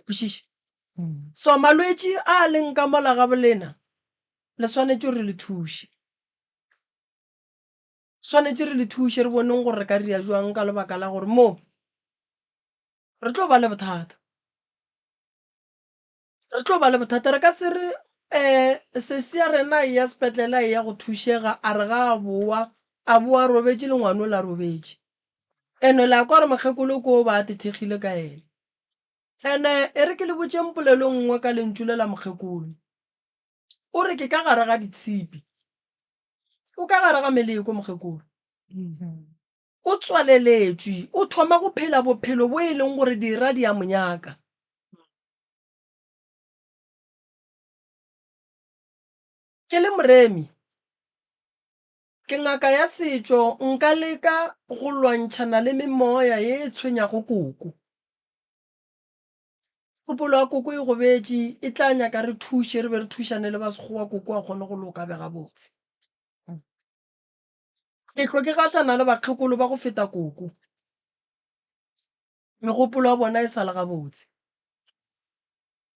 [SPEAKER 2] Kwešiša? So malwetši a a leng ka mola ga bolena le swanetše gore le thuše. Swanetše re le thuše re boneng gore re ka dira jwang ka lebaka la gore mo re tlo ba le bothata. Re tlo ba le bothata re ka se re um sesi ya rena e ya sepetlele a eya go thušega a re ga a boa a boa a robetše le ngwana ola a robetše. Ene le a kwa gore mokgekolo ko ba a tethegile ka ena. Ene e re ke le botšeng polelo e nngwe ka lentšu le la mokgekolo. O re ke ka gare ga ditshipi. O ka gare ga meleko mokgekolo. O tswaleletšwe, o thoma go phela bophelo bo e leng gore dira di a mo nyaka. Ke le moremi, ke ngaka ya setšo nka leka go lwantšhana le memoya ye e tshwenyago koko. Kgopolo ya koko e gobetše, e tla nyaka re thuše re be re thušane le ba Sekgowa koko a kgone go loka a be gabotse. Ke tlo ke gahlana le bakgekolo ba go feta koko. Megopolo ya bona e sa le gabotse.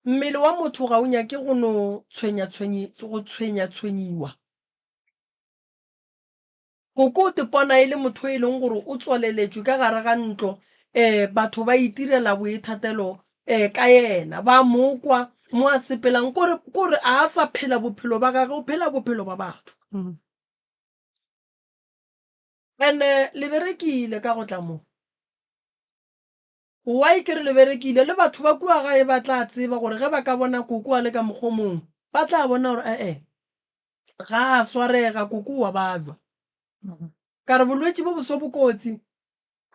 [SPEAKER 2] Mmele wa motho ga o nyake go no go tshwenya-tshwenyiwa. Koko o tepona e le motho e leng gore o tswaleletšwe ka gare ga ntlo, um batho ba itirela boithatelo um ka yena, ba mo kwa mo a sepelang, kore kore a sa phela bophelo ba gagwe, o phela bophelo ba batho. And-e le berekile ka go tla mo. Why ke re le berekile? Le batho ba kua gae ba tla tseba gore ge ba ka bona koko a le ka mokgwa o mongwe, ba tla bona gore e-e, ga a swarega, koko wa babja. Ka re bolwetši bo boso bo kotsi.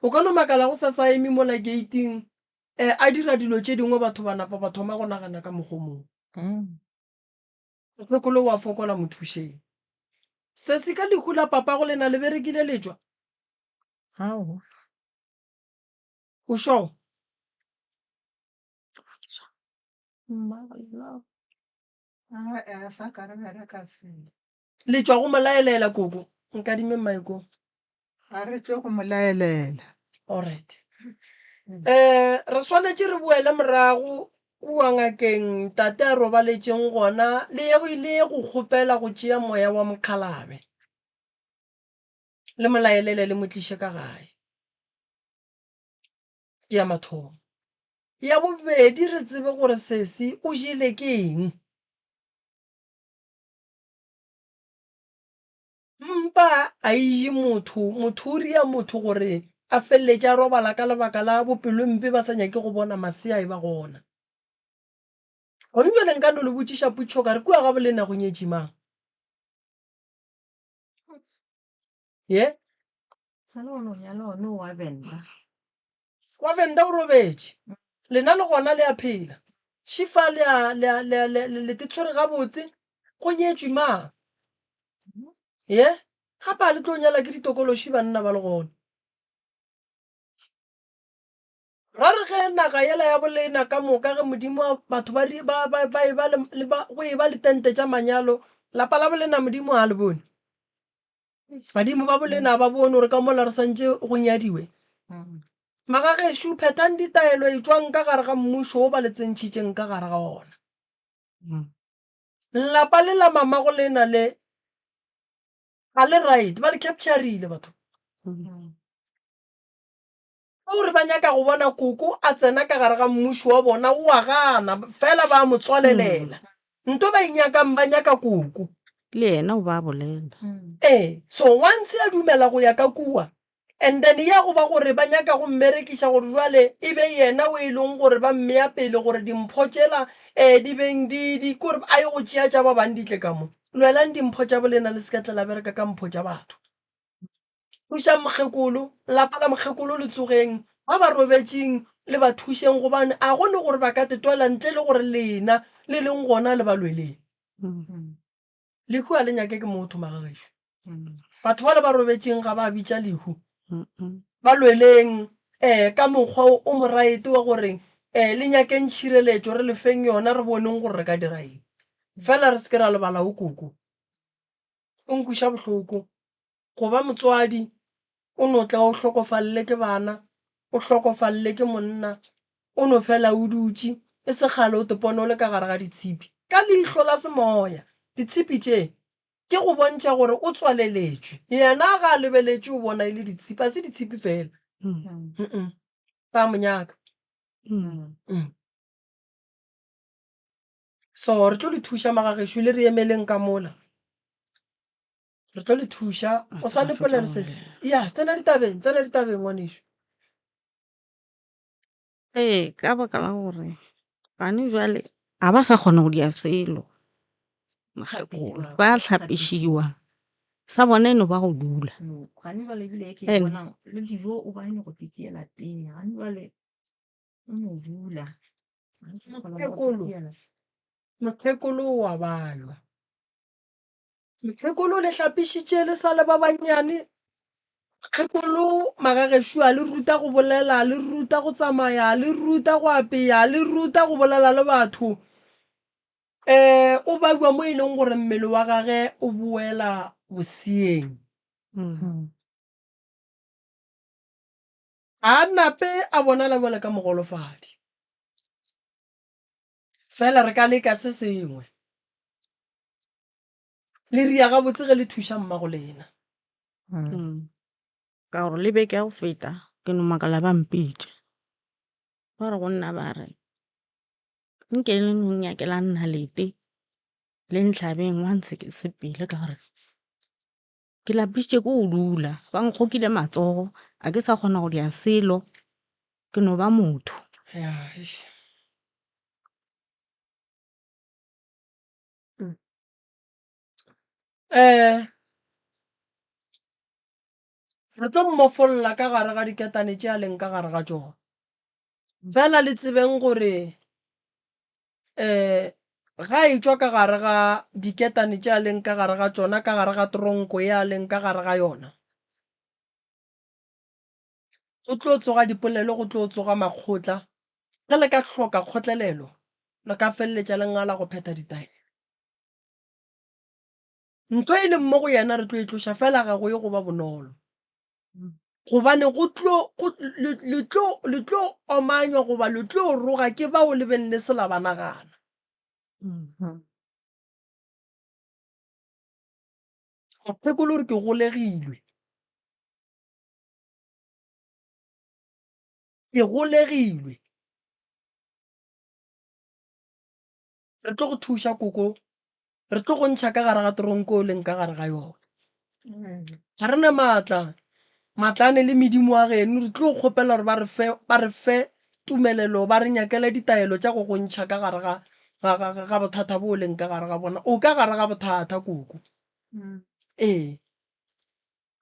[SPEAKER 2] O ka no makala go sa sa eme mola gate-ing um a dira dilo tše dingwe batho ba napa ba thoma go nagana ka mokgwa o mongwe. Mokgekolo wa fokola mo thušeng. Sesi ka lehu la papago lena le berekile le tšwa?
[SPEAKER 3] Aowa.
[SPEAKER 2] O sure?
[SPEAKER 3] A sa ka re bereka selo.
[SPEAKER 2] Le tšwa go mo laelela koko? Nkadime maiko.
[SPEAKER 3] Ga re tšwe go mo laelela.
[SPEAKER 2] Alright. Eh, re swanetše re boele morago kua ngakeng tate a robaletšeng gona le ye le ye go kgopela go tšea moya wa mokgalabe. Le mo laelele le mo tliše ka gae. Ke ya mathomo. Ya bobedi re tsebe gore sesi o jele ke eng. Mpa a e je motho, motho o ria motho gore a feleletše a robala ka lebaka la bopelompe ba sa nyake go bona masea e ba gona. Gone bjale nka no le botšiša potšišo ka re kua ga bolena go nyetše mang? Ye?
[SPEAKER 7] Sa le gona o nyala one wa Venda.
[SPEAKER 2] Wa Venda o robetše. Lena le gona le a phela. Šifa le a le a le a le le te tshwere gabotse. Go nyetšwe mang? Ye? Gape a le tlo nyala ke ditokološi banna ba le gona. Ra re ge naga yela ya bolena ka moka ge Modimo a batho ba ba ba ba eba le ba go eba le tente tša manyalo, lapa la bolena Modimo a le bone. Badimo ba bolena ba bone gore ka mola re santše go nyadiwe. Magagešo, phethang ditaelo etšwang ka gare ga mmušo wo ba le tsentšhitšeng ka gare ga ona. Lapa le la mamago lena le ga le right, ba le capturile batho. Ke gore ba nyaka go bona koko a tsena ka gare ga mmušo wa bona, o a gana, fela ba a mo tswalelela. Nto ba e nyakang, ba nyaka koko.
[SPEAKER 5] Le yena o ba bolela.
[SPEAKER 2] Ee, so once a dumela go ya ka kua, and then ya go ba gore ba nyaka go mmerekiša gore jwale e be yena o e leng gore ba mmea pele gore dimpho tšela um di beng di, di, kore a ye go tšea tša ba bang di tle ka mo. Lwelang dimpho tša bolena le se ka tla la bereka ka mpho tša batho. Thušang mokgekolo, lapa la mokgekolo le tsogeng, ba ba robetšeng le ba thušeng gobane a go ne gore ba ka tetwela ntle le gore lena le leng gona le ba lweleng. Lehu a le nyake ke motho magagešo. Batho ba le ba robetšeng ga ba bitša lehu. Ba lweleng um ka mokgwa o moraete wa gore um le nyakeng tšhireletšo re le feng yona re boneng gore re ka dira eng. Fela re se ke ra lebala o koko. O nkweša bohloko. Go ba motswadi, o no tla o hlokofalele ke bana, o hlokofalele ke monna, o no fela o dutše, e se kgale o tepone o le ka gare ga ditshipi. Ka leihlo la semoya, ditshipi tše ke go bontšha gore o tswaleletšwe. Yena ga a lebeletše o bona e le ditshipi, a se ditshipi fela. Mm-mm. Ba mo nyaka. Mm. So re tlo le thuša magagešo le re emeleng ka mola. Re tlo le thuša. O sa le polelo sesi. Ya, tsena ditabeng, tsena ditabeng ngwanešu.
[SPEAKER 5] Ee, ka baka la gore gane jwale ga ba sa kgona go dia selo, mokgekolo ba hlapišiwa sa bona e no ba go dula.
[SPEAKER 7] Gane jwale ebile ke
[SPEAKER 5] And
[SPEAKER 7] bona le dijo o ba nyako titiela tee gane jwale o no dula.
[SPEAKER 2] Mokgekolo, mokgekolo wa balwa. Mokgekolo le hlapišitše le sa le ba bannyane. Mokgekolo magagešo a le ruta go bolela, a le ruta go tsamaya, a le ruta go apea, a le ruta go bolela le batho. Um o babja mo e leng gore mmele wa gage o boela boseeng. Ga a nape a bonala bjalo ka mogolofadi. Fela re ka leka se sengwe. Le ria gabotse ge le thuša mmago lena.
[SPEAKER 5] Ka gore le beke ya go feta ke no makala ba mpitša. Ba re go nna ba re nke le no nyakela nnalete le ntlhabeng once ke sepele ka gore ke lapišitše ke go dula. Ba nkgokile matsogo a ke sa kgona go dira selo ke no ba motho.
[SPEAKER 2] Ya, eish. Eh. Re tlo mmofolla ka gare ga diketane tše a leng ka gare ga tšona. Fela le tsebeng gore um ga e tšwa ka gare ga diketane tše a leng ka gare ga tšona, ka gare ga tronko ye a leng ka gare ga yona, go tlo tsoga dipolelo, go tlo tsoga makgotla. Ge le ka hloka kgotlelelo, le ka feleletša le ngala go phetha ditaelo. Ntho e leng mo go yena re tlo e tloša, fela ga go ye go ba bonolo. Gobane go tlo, go, le, le tlo, le tlo omanywa goba le tlo roga ke bao le beng le se la ba nagana. Mokgekolo o re ke golegilwe. Ke golegilwe. Re tlo go thuša koko, re tlo go ntšha ka gare ga toronko o leng ka gare ga yona. Ga re na maatla, maatla a ne le medimo wa geno, re tlo kgopela gore ba re fe, ba re fe tumelelo, ba re nyakele ditaelo tša go go ntšha ka gare ga, ga, ga, ga bothata bo o leng ka gare ga bona. O ka gare ga bothata koko. Ee.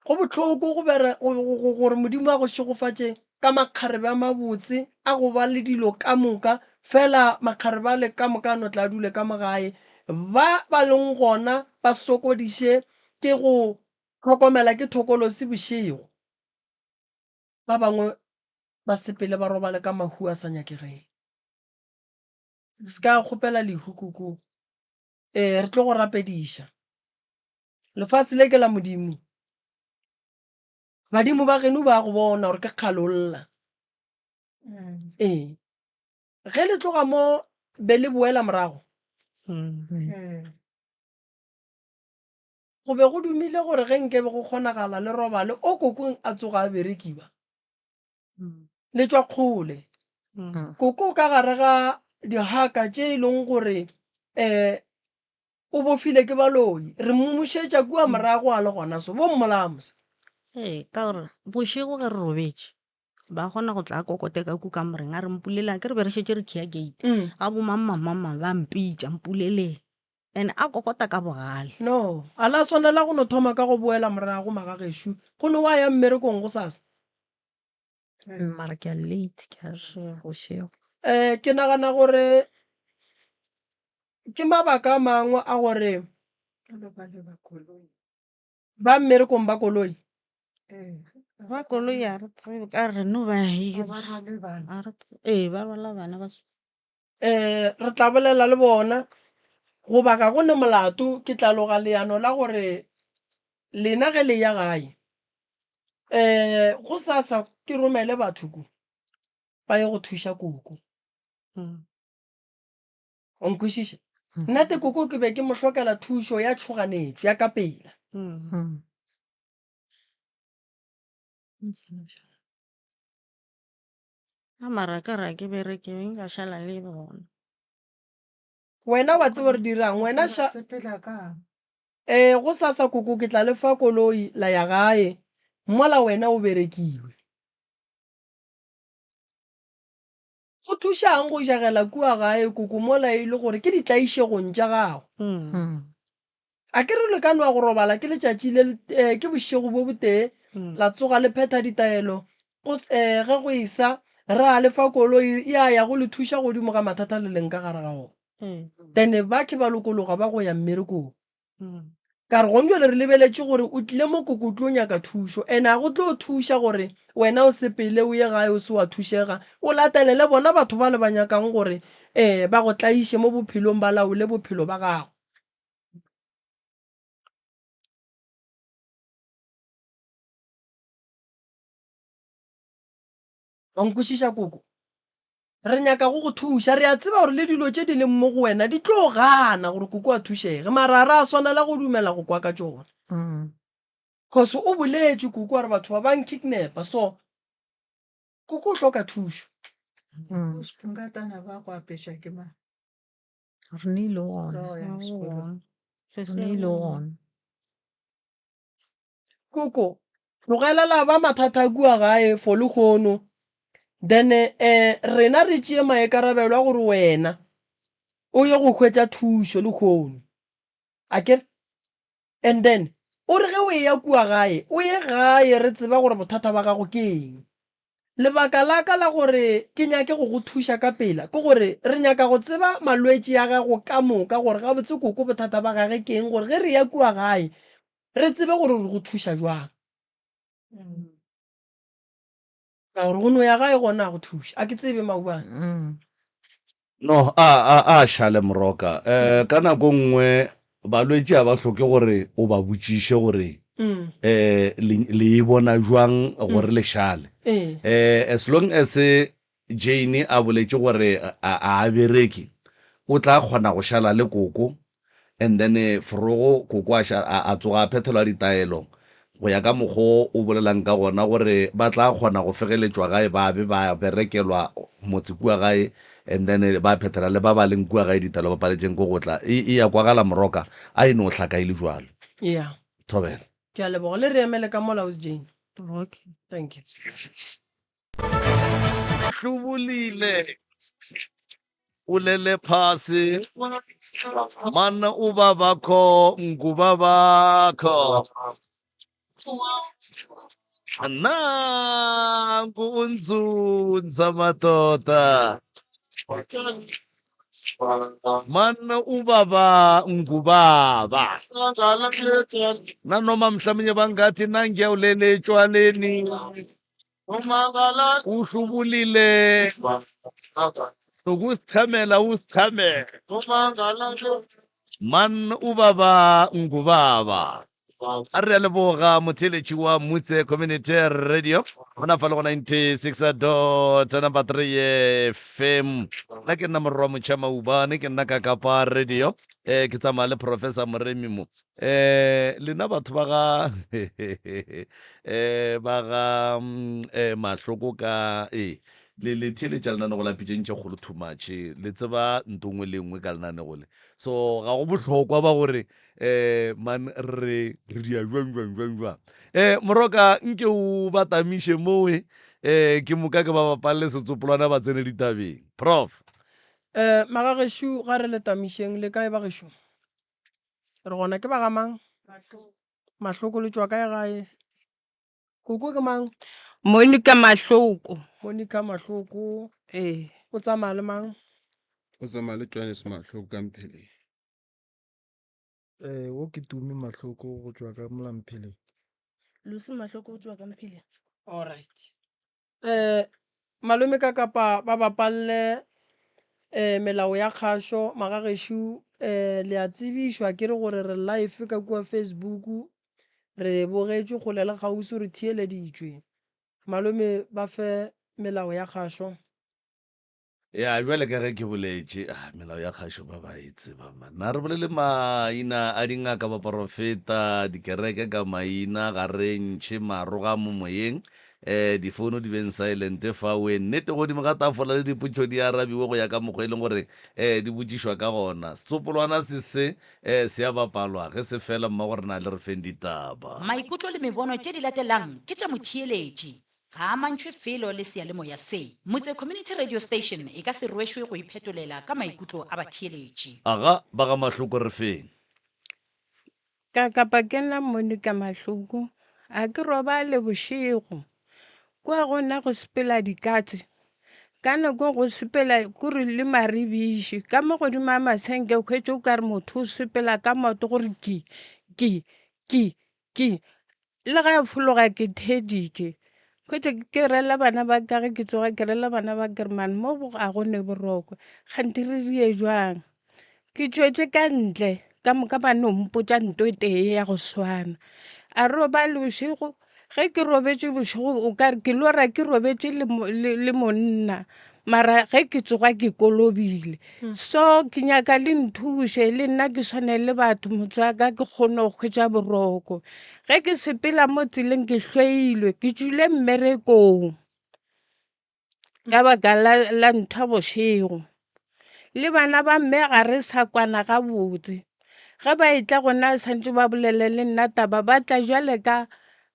[SPEAKER 2] Go bohloko go bere, go, go, go, gore Modimo a go šegofatše ka makgarebe a mabotse a go ba le dilo ka moka, fela makgarebe ale ka moka a no tla a dule ka mo gae. Ba ba leng gona ba sokodiše ke go hlokomela ke thokolosi bošego. Ba bangwe ba sepele ba robale ka mahu a sa nyakegeng. Se ka kgopela lehu koko. Ee, re tlo go rapediša. Lefase le ke la Modimo. Badimo ba geno ba go bona gore ke kgale o lla. Ee. Ge le tloga mo be le boela morago. Go be go dumile gore ge nke be go kgonagala le robale o kokong a tsoga a berekiwa. Le tšwa kgole. Koko ka gare ga dihaka tše e leng gore um o bofile ke baloi re mmušetša kua morago a le gona so bo mmolaya mos.
[SPEAKER 5] Ee, ka gore bošego ge re robetše ba kgona go tla a kokote ka ku kamoreng a re mpulele a ke re be re šetše re khiya gate a bo mang mang mang mang ba mpitša mpuleleng and a kokota ka bogale.
[SPEAKER 2] No, a la swanela go no thoma ka go boela morago magagešo go no wa ya mmerekong gosasa.
[SPEAKER 7] Mara ke a late ke a bošego.
[SPEAKER 2] Um ke nagana gore ke mabaka a mangwe a gore ba mmerekong ba koloi.
[SPEAKER 5] Ba koloi a re tsebe ka re no ba hira. Ee, ba rwala bana ba.
[SPEAKER 2] Um re tla bolela le bona goba ga go ne molato ke tla loga leano la gore lena ge le ya gae um gosasa ke romele batho ko ba ye go thuša koko. O nkwešiša? Nna te koko ke be ke mo hlokela thušo ya tšhoganetšo ya ka pela.
[SPEAKER 5] A mara ka re a ke bereke nka šala le bona.
[SPEAKER 2] Wena wa tseba re dirang wena ša
[SPEAKER 3] Sepela kang?
[SPEAKER 2] Ee, gosasa koko ke tla le fa koloi la ya gae mola wena o berekilwe. Go thušang go jagela kua gae koko mola e le gore ke ditlaišegong tša gago? A ke re le ka nwa go robala ke letšatši le eh, ke bošego bo botee la tsoga le phetha ditaelo go eh, ge go esa ra le fa koloi ya ya go le thuša godimo ga mathata le leng ka gare ga ona. Then ba ke ba lokologa ba go ya mmerekong. Ka re gong jwale re lebeletše gore o tlile mo koko o tlo nyaka thušo and a go tlo thuša gore wena o sepele o ye gae o se wa thušega o latelele bona batho ba le ba nyakang gore um ba go tlaiše mo bophelong ba laole bophelo ba gago. Wa nkwešiša koko? Re nyaka go go thuša. Re a tseba gore le dilo tše di leng mo go wena di tlo gana gore koko a thušege, mara ga re a swanela go dumela go kwa ka tšona. Cause o boletše koko a re batho ba ba nkidnapa, so koko o hloka thušo.
[SPEAKER 3] Nkatana ba go apeša ke mang?
[SPEAKER 7] Re neile gona. Re neile gona.
[SPEAKER 2] Koko, tlogelela ba mathata kua gae for lehono then eh rena re tšee maikarabelo a gore wena o ye go hwetša thušo lehono akere and then. O re ge o eya kua gae, o ye gae re tseba gore bothata ba gago ke eng. Lebaka la ka la gore ke nyake go go thuša ka pela ke gore re nyaka go tseba malwetši a gago ka moka gore gabotse koko bothata ba gage ke eng gore ge re eya kua gae re tsebe gore re go thuša jwang. Ka gore go no ya gae gona a go thuše. A ke tsebe Maubane.
[SPEAKER 1] No, a, a, a šale Moroka. Eh, ka nako nngwe balwetši a ba hloke gore o ba botšiše gore eh, le, le e bona jwang gore le šale. Eh, as long as Jane a boletše gore a, a a bereke, o tla kgona go šala le koko And then forogo koko a, a, a tsoga a phethelwa ditaelo go ya ka mokgo o bolelang ka gona gore ba tla kgona go fegeletšwa gae ba be ba berekelwa motse kua gae and then ba phethela le ba ba leng kua gae ditaelo ba paletšeng ko go tla. E, e ya kwagala Moroka, a e no hlaka e le jwalo.
[SPEAKER 2] Yeah.
[SPEAKER 1] Thobela.
[SPEAKER 2] Ke a leboga. Le re emele ka mola, Ausi Jane.
[SPEAKER 4] Okay.
[SPEAKER 2] Thank you.
[SPEAKER 1] Hlobolile o lele phase mana o babakho nku babakho nanku unzunza madoda mana ubaba ngubaba nanoma mhlamunye bangathi nangiya ulele etshwaleni uhlubulile ukusichamela usichamela man ubaba ngubaba a re a leboga motheeletši wa mutse community radio gona fa le go 96 dot number 3 fm nna ke nna morwa motšha maubane ke nna ka kapa radio um ke tsamaya le professor moremi mo eh lena batho ba ga eh ba ga mm, eh mahloko ka eh le le theeletša lenanego la pitšeng tše kgolo too much le tseba nto nngwe le nngwe ka lenanego le so ga go bohlokwa ba gore eh man re re dia jwang jwang jwang jwang eh moroka nke o ba tamiše mowe eh ke moka ke ba bapalle setsopolwana ba tsene ditabeng prof
[SPEAKER 2] Eh, magagešo ga re le tamišeng le kae bagešo? Re gona ke ba ga mang? Mahloko le tšwa kae gae? Koko ke mang?
[SPEAKER 8] Monica Mahloko.
[SPEAKER 2] Monica Mahloko.
[SPEAKER 8] Ee.
[SPEAKER 2] O tsamaya le mang?
[SPEAKER 9] O tsamaya le Johannes Mahloko ka Mpheleng.
[SPEAKER 10] Eh, wo ke Tumi Mahloko go tšwa ka mola Mpheleng.
[SPEAKER 11] Lucy Mahloko go tšwa ka Mpheleng.
[SPEAKER 2] All right. Eh, malome ka kapa ba bapalle eh, melao ya kgašo magagešo eh, le a tsebišwa ke re gore re live ka kua Facebook re bogetšwe kgole le kgauswi re theeleditšwe malome ba fe melao ya kgašo
[SPEAKER 1] Ya, bjale ka ge ke boletše, ah, melao ya kgašo ba ba e tseba man. Na re bolele maina a dingaka, baporofeta, dikereke ka maina, ga re ntšhe maroga mo moyeng, eh, difouno di beng silent fawe, nnete godimo ga tafola le dipotšo di arabiwe go ya ka mokgwa e leng gore eh, di botšišwa ka gona. Setsopolwana se se eh, se a bapalwa, ge se fela mmago rena le re feng ditaba.
[SPEAKER 6] Maikutlo le mebono tše di latelang ke tša motheeletši. Ga a amantšhwe felo le seyalemoya se. Motse Community Radio Station e ka se rwešwe go iphetolela ka maikutlo a batheeletši.
[SPEAKER 1] Aga, ba ga Mahloko re feng?
[SPEAKER 8] Ka kapa ke nna Monica Mahloko, a ke robale bošego. Kua go nna go sepela dikatse, ka nako go sepela kore le maribiši. Ka mo godimo ga masenke o hwetše o ka re motho o sepela ka maoto gore ki, ki, ki, ki. Le ge a fologa ke theeditše, hwetša ke rela bana ba ka ge ke tsoga ke rela bana ba ke re man mo ga go ne boroko kganthe re die jwang. Ke tšwetše ka ntle ka moka ba no mpotša nto e tee ya go swana, a robale bošego ge ke robetše bošego o ka re ke lora ke robetše le monna mara ge ke tsoga ke kolobile. So ke nyaka le nthuše le nna ke swane le batho motse wa ka ke kgone go hwetša boroko. Ge ke sepela mo tseleng ke hloilwe ke tšwile mmerekong ka baka la ntho ya bošego. Le bana ba mme ga re sa kwana gabotse. Ge ba etla go nna santše ba bolele le nna taba ba tla bjale ka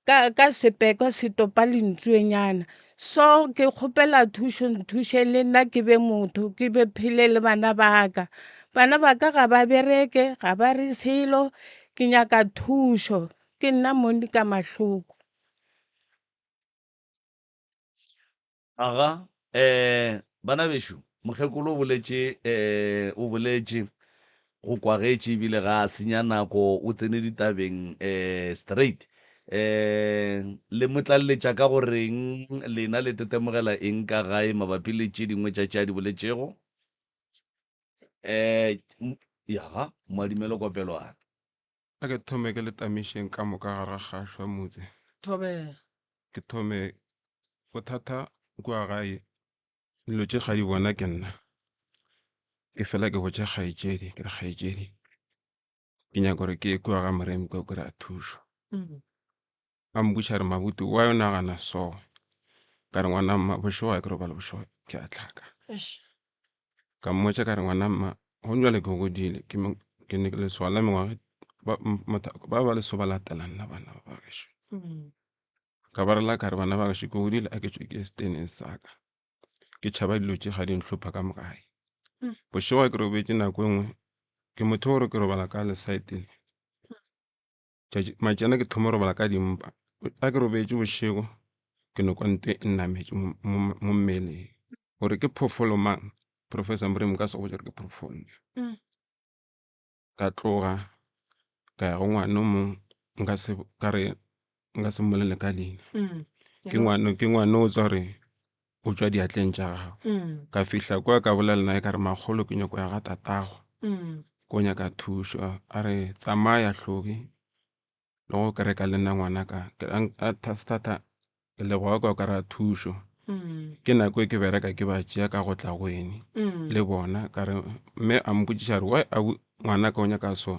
[SPEAKER 8] ka, ka sepekwa se topa lentsuenyana. So ke kgopela thušo, nthušeng le nna ke be motho, ke be phele le bana ba ka. Bana ba ka ga ba bereke, ga ba re selo, ke nyaka thušo. Ke nna Monica Mahloko.
[SPEAKER 1] Aga, eh, bana bešo, mokgekolo o boletše, eh, o boletše, go kwagetše ebile ga a senya nako, o tsene ditabeng, eh, straight. Eh, le mo tlaleletša ka go reng, lena le tetemogela eng ka gae mabapi le tše dingwe tša tše a di boletšego? Eh, yaga, moadimelo kopelwana.
[SPEAKER 9] A ke thome ke le tamišeng ka moka gare ga gašo ya motse.
[SPEAKER 2] Thobela.
[SPEAKER 9] Ke thome bothata kua gae, dilo tše ga di bona ke nna. Ke fela ke botša kgaetšedi, ke re kgaetšedi ke nyaka gore ke ye kua ga Moremi kua kry-a thušo. A mpotša a re Mabuti why o nagana so? Ka re ngwana mma bošego ga ke robale bošego ke a hlaka. Ka mmotša ka re ngwana mma gone bjale ke godile ke ke ne ke lesogana la mengwaga ba ba leso ba latela nna bana ba gešo. Ka ba rela ka re bana ba gešo ke godile a ke tšwe ke ye seteneng sa ka. Ke tšhaba dilo tše ga di nhlopha ka mo gae. Bošego ga ke robetše nako e nngwe ke motho wa gore ke robala ka lesaeteng. Tšatši matšana ke thoma robala ka dimpa. A ke robetše bošego ke no kwa nto e nnametše mo mmeleng. Gore ke phoofolo mang, Professor Moremi nka se go botše gore ke phoofolo. Ka tloga ka ya go ngwana o mongwe nka se ka re nka se mmolele ka leina. Ke ngwana ke ngwana o tswa gore o tšwa diatleng tša gago. Ka fihla kwa ka bolela naye ka re makgolo ke nyako ya ga tatago ko nyaka thušo. A re tsamaya Hloki le go kereka le nna ngwanaka. Thata ke leboga kwa kry-a thušo. Ke nako e ke bereka ke ba tšea ka go tla go ene le bona ka re mme a mpotšiša gore why ngwanaka o nyaka so.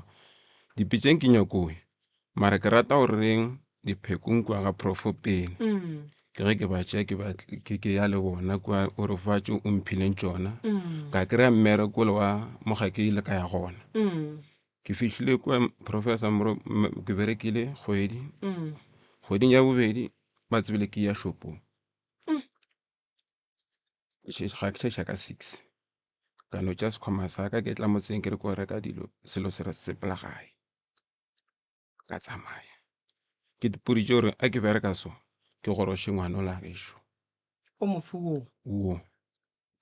[SPEAKER 9] Dipitšeng ke nyako ya mara ke rata gore reng diphekong kua ga profo pele. Ke ge ke ba tšea ke ba ke ya le bona kua o re fa tše o mphileng tšona. Ka kry-a mmereko le wa mo ga ke ile ka ya gona. Ke fihlile kua professor ke berekile kgwedi. Kgweding ya bobedi ba tsebile ke ya shopong. Ga ke tšhaiša ka six ka no tšea sekhwama sa ka ke tla motseng ke re ko reka dilo selo se re sepela gae. Ka tsamaya ke ipoditše gore a ke bereka so ke goroše ngwana ola gešo.
[SPEAKER 2] O mofe woo?
[SPEAKER 9] Wo.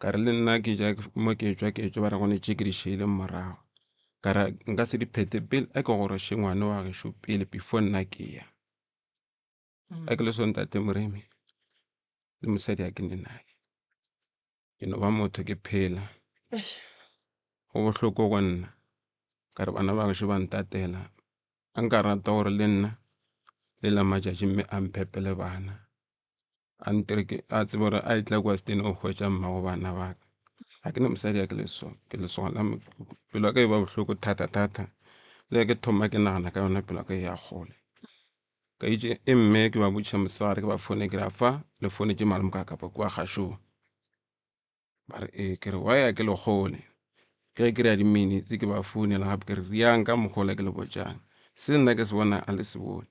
[SPEAKER 9] Ka re le nna ke ja mo ke tšwa ke tšwa ba re gone tše ke di šele morago. Ka re nka se di phethe pele a ke goroše ngwana wa gešo pele before nna ke ya. A ke le so ntate Moremi le mosadi a ke ne naye. Ke no ba motho ke phela. Go bohloko go nna ka re bana ba gešo ba ntatela. A nka rata gore le nna le la matšatši mme a mphepele bana. A ntire ke a tsebe gore a etla kua setene o hwetša mmago bana ba ka. Ga ke na mosadi a ke le so ke lesogana pelo ya ka e ba bohloko thata thata. Le ge ke thoma ke nagana ka yona pelo ya ka e ya kgole. Ka itše e mme ke ba botšiša mosegare ke ba foune ke re afa le founetše malome ka kapa kua gašong. Ba re ee, ke re why a ke le kgole. Ke ge ke re ya di-minutes ke ba founela gape ke re riang ka mokgwa ola ke le botšang. Se nna ke se bonang a le se bone.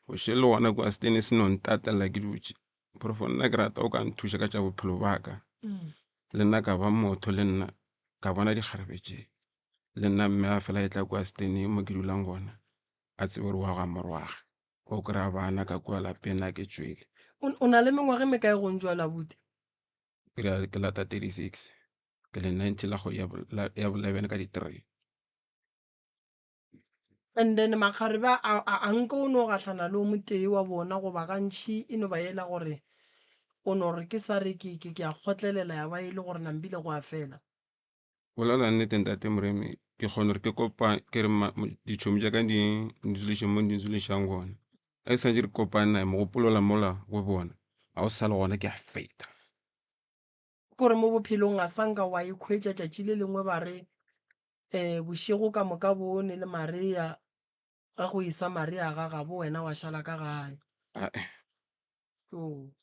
[SPEAKER 9] Bošego le gona kua setene se no ntatela ke dutše. Profo nna ke rata o ka nthuša ka tša bophelo ba ka. Le nna ka ba motho le nna ka bona dikgarebe tše. Le nna mme a fela e tla kua seteneng mo ke dulang gona a tsebe gore wa ga morwage o kry-a bana ka kua lapeng la ke tšwele.
[SPEAKER 2] O na le mengwaga e mekae gong jwale abuti?
[SPEAKER 9] Ke ra ke lata 36 ke le 90 la kgwedi ya bo 11 ka di 3.
[SPEAKER 2] And then makgarebe a a nka o no gahlana le o motee wa bona goba gantši e no ba yela gore o no re ke sa re ke ke ke a kgotlelela ya ba e le gore nambile go a fela.
[SPEAKER 9] Bolela nnete ntate Moremi, ke kgona gore ke kopa ke re ditšhomi tša ka di nduliše mo di ndulišang gona. Ge ke santše re kopane naye mogopolo ola mola go bona ga o sa le gona ke a feta.
[SPEAKER 2] Kore mo bophelong a sa nka wa ikhwetša tšatši le lengwe ba re um bošego ka moka bo ne le Maria ge go esa Maria ga gabo wena wa šala ka gae.
[SPEAKER 9] Ae.
[SPEAKER 2] Joo.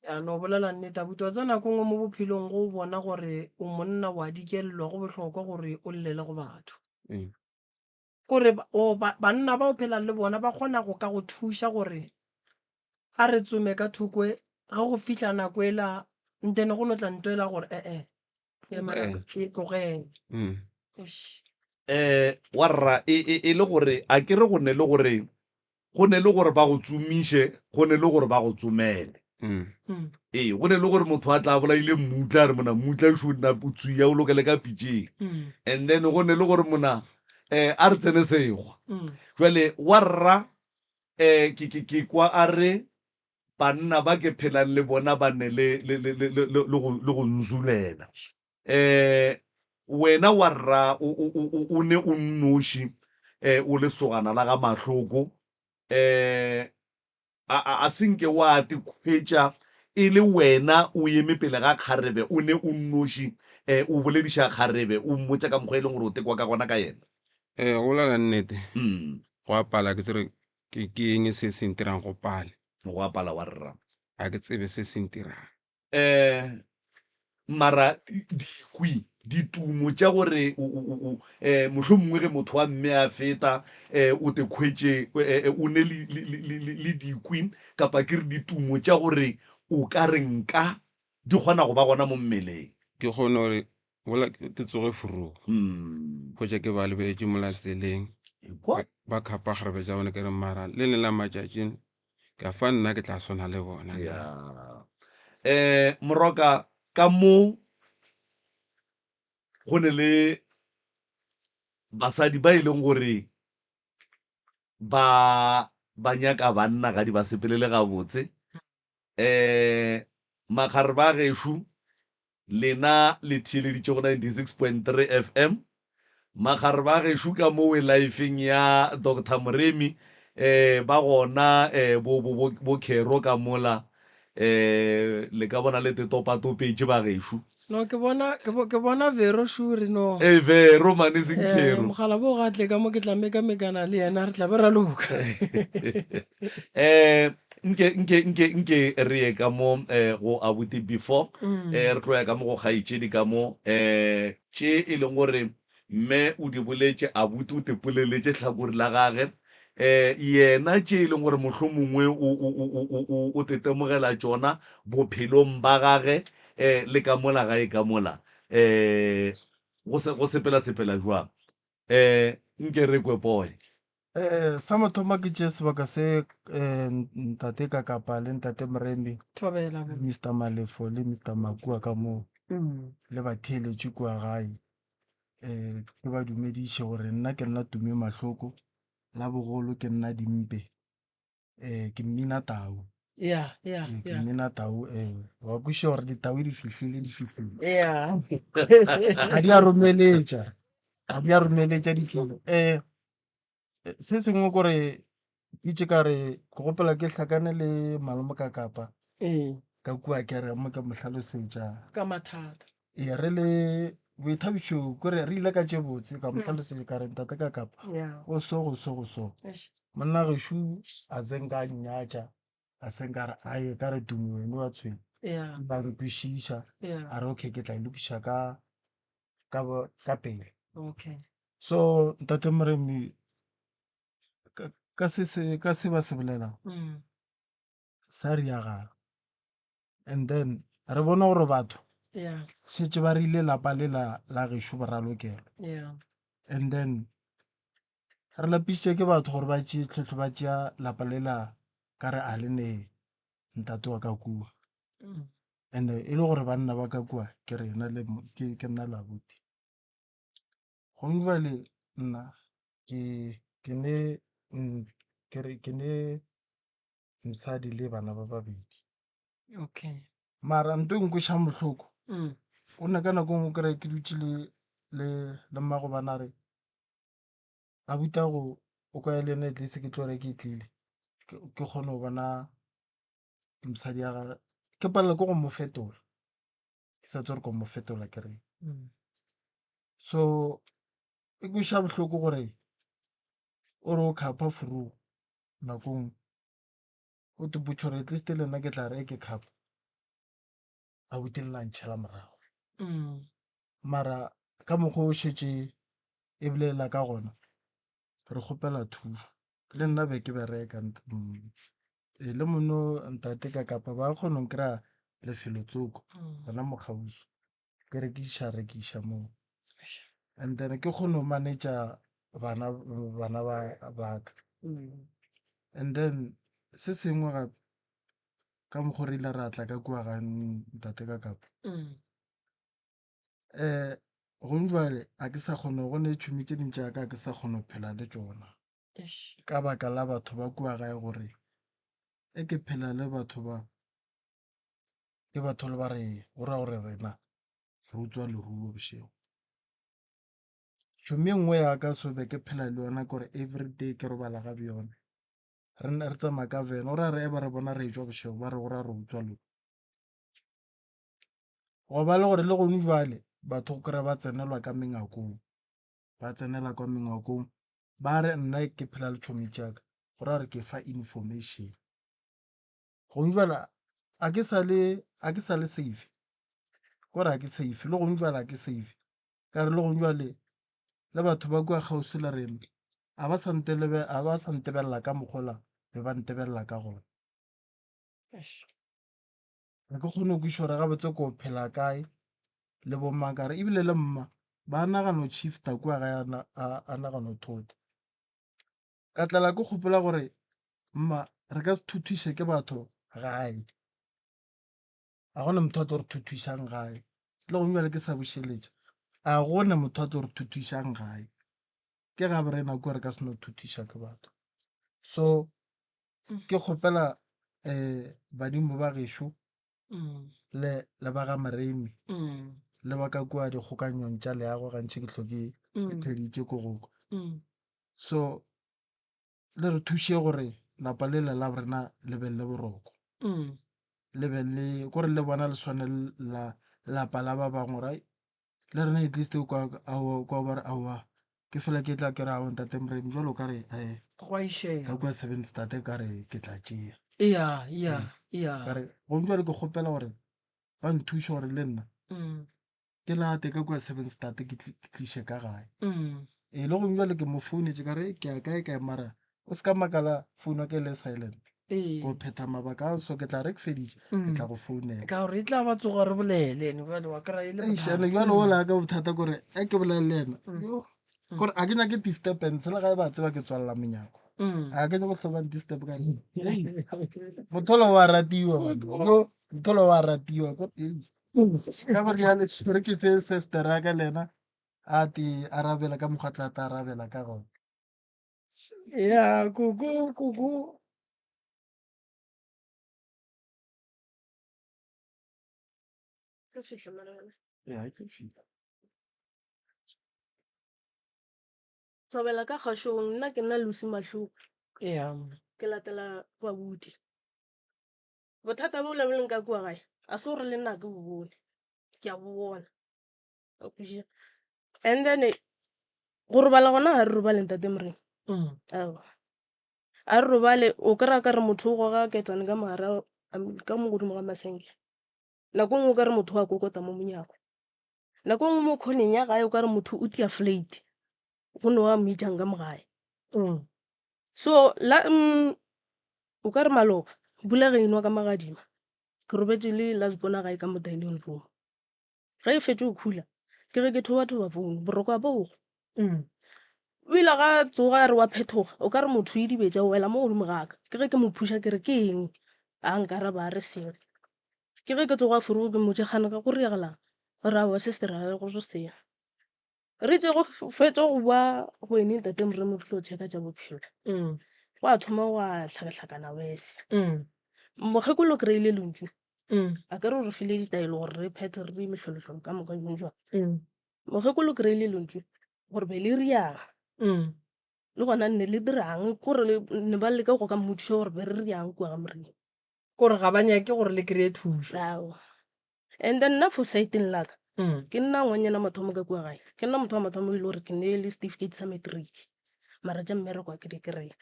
[SPEAKER 2] Ya no bolela nnete abuti, wa tseba nako nngwe mo bophelong go o bona gore o monna wa dikellwa go bohlokwa gore o llele go batho.
[SPEAKER 9] Ee.
[SPEAKER 2] Kore o ba, banna ba o phelang le bona ba kgona go ka go thuša gore a re tsome ka thoko ge go fihla nako ela ntene go no tla nto ela gore eh-eh ema
[SPEAKER 9] Tlogela.
[SPEAKER 2] e tlogele.
[SPEAKER 9] Mm.
[SPEAKER 2] Eish.
[SPEAKER 1] Eh, warra e, e, e le gore a ke re go ne le gore go ne le gore ba go tsomiše go ne le gore ba go tsomele.
[SPEAKER 9] Mm.
[SPEAKER 2] Mm.
[SPEAKER 1] Ee, go ne le gore motho a tla a bolaile mmutla a re mona mmutla šo nna o tswia o lokele ka pitšeng.
[SPEAKER 2] Mm.
[SPEAKER 1] And then go ne le gore mona eh a re tsene sekgwa.
[SPEAKER 2] Mm.
[SPEAKER 1] Jwale warra eh ke ke ke kwa a re banna ba ke phelang le bona ba ne le le le le le le go le go nzulela. Eh wena warra o o o o ne o nnoši eh o le sogana la ga Mahloko eh a a a se nke wa te khwetša e le wena o eme pele ga kgarebe o ne o nnoši eh o bolediša kgarebe o mmotša ka mokgwa e leng gore o tekwa ka gona ka yena.
[SPEAKER 9] Eh go bolela nnete
[SPEAKER 1] Mm.
[SPEAKER 9] go a pala ke tsere ke ke eng se se ntirang go pale.
[SPEAKER 1] Go a pala warra.
[SPEAKER 9] Ga ke tsebe se se ntirang.
[SPEAKER 1] um mara dikwi ditumo tša gore um mohlomongwe ge motho wa mme a feta um o te khwetše o ne le dikwi kapa ke re ditumo tša gore o ka re nka di kgona go ba gona mo mmeleng.
[SPEAKER 9] Ke kgone gore bola ke tsoge furung hwetša ke ba lebeletše mola tseleng ba khapa kgarebe tša bone ke re mara le leng la matšatši Ka fa nna ke tla swana le bona.
[SPEAKER 1] Ya. Eh, Moroka, ka mo go ne le basadi ba e leng gore ba ba nyaka banna ga di ba sepelele gabotse. Eh, makgarebe a gešo Lena le theeleditše go 96.3 FM. Makgarebe a gešo ka mowe lifeng ya Doctor Moremi eh ba gona eh bo bo bo bo Khero ka mola eh le ka bona le te topatopetše ba gešo.
[SPEAKER 2] No ke bona ke bo ke bona Vero sure no.
[SPEAKER 1] Ee Vero man e seng
[SPEAKER 2] Eh
[SPEAKER 1] Khero.
[SPEAKER 2] mogala bo ga tle ka mo ke tla mekamekana le yena re tla be ra loka.
[SPEAKER 1] Eh nke nke nke nke re ye ka mo eh go abuti before eh re tlo ya ka mo go kgaetšedi ka mo eh tše e leng gore mme o di boletše abuti o tepoleletše hlakore la gage eh yena tše e leng gore mohlomongwe o o o o o o o tetemogela tšona bophelong ba gage eh le ka mola gae ka mola eh go se go sepela sepela jwang eh nke re kwe poe.
[SPEAKER 10] Eh, sa mathomo ke tšee sebaka se eh, ntate Kakapa le ntate Moremi,
[SPEAKER 2] Thobela
[SPEAKER 10] le
[SPEAKER 2] bo.
[SPEAKER 10] Mr Malefo le Mr Makua ka moo le batheeletši kua gae. Eh, ke ba dumediše gore nna ke nna Tumi Mahloko, la bogolo ke nna Dimpe. Eh, ke mmina tau.
[SPEAKER 2] Yeah, yeah,
[SPEAKER 10] Eh, ke
[SPEAKER 2] yeah.
[SPEAKER 10] mmina tau eh wa kwešiša gore ditau di fihlile di fihlile.
[SPEAKER 2] Yeah.
[SPEAKER 10] Ga di a romeletša. Ga di a romeletša di tlile. Eh, se sengwe kore ke itše ka re ke gopola ke hlakane le malome ka Kapa.
[SPEAKER 2] Ee.
[SPEAKER 10] Ka kua ke re mo ke mo hlalosetša.
[SPEAKER 2] Ka mathata.
[SPEAKER 10] Ee, re le boithabišo kore re ile ka tše botse ka mo hlalosetša ka re ntate ka Kapa.
[SPEAKER 2] Yeah.
[SPEAKER 10] Go so go so go so.
[SPEAKER 2] Eish.
[SPEAKER 10] Monna gešo a se nka a nnyatša, a se nka a re ae ka re Tumi wena wa tshwenya.
[SPEAKER 2] Yeah.
[SPEAKER 10] Ba re kwešiša,
[SPEAKER 2] Yeah.
[SPEAKER 10] a re okay ke tla e lokiša ka ka bo- ka pele.
[SPEAKER 2] Okay.
[SPEAKER 10] So ntate Moremi ka ka se se ka se ba se bolelang sa riagala. And then re bone gore batho
[SPEAKER 2] Yeah.
[SPEAKER 10] šetše ba rile lapa le la la gešo boralokelo.
[SPEAKER 2] Yeah.
[SPEAKER 10] And then re lapišitše ke batho gore ba tšee tlhohlo ba tšea lapa lela ka re a le ne ntate wa ka kua. And e le gore banna ba ka kua ke rena le ke, ke nna le abuti. Gomme jwale nna ke ke ne ke re ke ne mosadi le bana ba babedi.
[SPEAKER 2] Okay.
[SPEAKER 10] Mara nto e nkweša bohloko o ne ka nako e nngwe kry-e ke dutše le le le mmago bana a re abuti go o kwa le ena at least ke tlo re ke tlile ke kgone go bona mosadi ya gage ke palelwa ke go mo fetola ke sa tsebe gore ko mo fetola ke reng. So e kweša bohloko gore o re o khapha furu nako nngwe o te botša gore at least le nna ke tla re ke khapha abuti le nna a ntšhala morago. Mara ka mokgwa o šetše e bolela ka gona re kgopela thušo le nna be ke bereka ee le mono ntate ka kapa ba kgona go kry-a lefelo tsoko gona mo kgauswi ke rekiša rekiša moo. And then ke kgone go manage-a bana bana ba ba ka. And then se sengwe gape ka mokgo re ile ra tla ka kua ga ntate ka Kapa. Gong jwale a ke sa kgona go ne tšhomi tše ding tša ka ke sa kgona go phela le tšona. Ka baka la batho ba kua gae gore e ke phela le batho ba ke batho le ba re go ra gore rena re utswa leruo bošego. Tšhomi e nngwe ya ka so be ke phela le yona kore everyday ke robala ga bjona. Re ne re tsamaya ka van o ra re e ba re bona re etšwa bošego ba re go ra re utswa leruo. Go ba le gore le gong jwale batho o kry-a ba tsenelwa ka mengakong, ba tsenela kwa mengwakong ba re nna ke phela le tšhomi tša ka go ra gore ke fa information. Gong jwale a ke sa le a ke sa le safe kore a ke safe le gong jwale a ke safe ka re le gong jwale le batho ba kua kgauswi le rena a ba sa a ba sa ntebelela ka mokgola be ba ntebelela ka gona. Ga ke kgone go kwešiša gore gabotse ko phela kae le bo mang ka gore ebile le mma ba nagana go shifter kua gae a nagana go thota. Ka tlala ke gopola gore mma re ka se thuthuše ke batho gae, ga gona motho a tlo re thuthušang gae. Le gona bjale ke sa bušeletša, ga gona motho a tlo re thuthušang gae. Ke gabo rena kua re ka se no thuthuša ke batho. So ke kgopela badimo ba gešo le le ba ga Moremi le ba ka kua dikgokanyong tša leago gantši ke hlo ke theeditše ko go kwa. So le re thuše gore lapa le le la rena le be le boroko. Le be le kore le bona le swane la lapa la ba bangwe gore le rena at least kwa kwa ba re aowa ke fela ke tla ke re aowa ntate Moremi jwalo ka re
[SPEAKER 2] Gwa išega.
[SPEAKER 10] ka kua seven state ka re ke tla tšea.
[SPEAKER 2] Eya, eya, eya.
[SPEAKER 10] Ka re gong jwale ke kgopela gore ba nthuše gore le nna ke late ka kua seven state ke tliše ka gae. Ee le gong jwale ke mo founetše ka re ke ya kae kae mara o se ka makala phone ya ka e le silent.
[SPEAKER 2] Ee.
[SPEAKER 10] Go phetha mabaka a so ke tla re ke feditše ke tla go founela.
[SPEAKER 2] Ka gore e tla ba tsoga re bolele ene jwale wa kry-a e le
[SPEAKER 10] Eish, ene jwale o la ka bothata kore e ke bolele le ena yo kore a ke nyake disturbance le ga e ba tseba ke tswalela monyako a ke nyako hlobang disturb ka re motholo wa ratiwa yo motholo wa ratiwa ko ka gore jale re ke fe sister ya ka le ena a te arabela ka mokgwa tla tla arabela ka gona.
[SPEAKER 2] Ya, koko, koko.
[SPEAKER 11] Tlo fihla mara wena.
[SPEAKER 10] Ya, ke fihla.
[SPEAKER 11] Thobela ka kgašong, nna ke nna Lucy Mahloko.
[SPEAKER 2] Ya.
[SPEAKER 11] Ke latela babuti. Bothata bo le boleng ka kua gae, a se gore le nna ke bo bone. Ke a bo bona. Wa kwešiša? And then go robala gona ga re robale ntate Moremi. Aowa. A re robale o kry-a ka re motho o goga ketane ka mogare ka mo godimo ga masenke. Nako e nngwe o ka re motho wa kokota mo monyako. Nako e nngwe mo khoneng ya gae o ka re motho o tia flate go ne wa mmitšang ka mo gae. So la o ka re maloba pula ge e nwa ka magadima ke robetše le last born gae ka mo dining room. Ge e fetše go khula ke ge ke thobathoba founu boroko a bogo. O ile ga a tsoga a re wa phethoga o ka re motho o idibetše o wela mo godimo ga ka. Ke ge ke mo phuša ke re ke eng a nkaraba a re selo. Ke ge ke tsoga forogo ke mmotša kgane go diregalang a re aowa sister ga go re selo. Re itše go fetša go bua wene ntate Moremi re tlo checka tša bophelo gwa thoma gwa hlakahlakana worse. Mokgekolo o kry-ile lentšu a ke re o re file ditaelo gore re phethe re dire mehlolohlolo ka moka jwang jwang. Mokgekolo o kry-ile lentšu gore be le riang le gona ne le dirang kore ne ba leka go ka mmotšiša gore be re riang kua ga Moremi.
[SPEAKER 2] Kore ga ba nyake gore le kry-e thušo.
[SPEAKER 11] Aowa. And then nna for side-eng la ka, ke nna ngwanyana mathomo ka kua gae. Ke nna motho wa mathomo e le gore ke ne le certificate sa matric, mara tša mmereko ga ke di kry-e.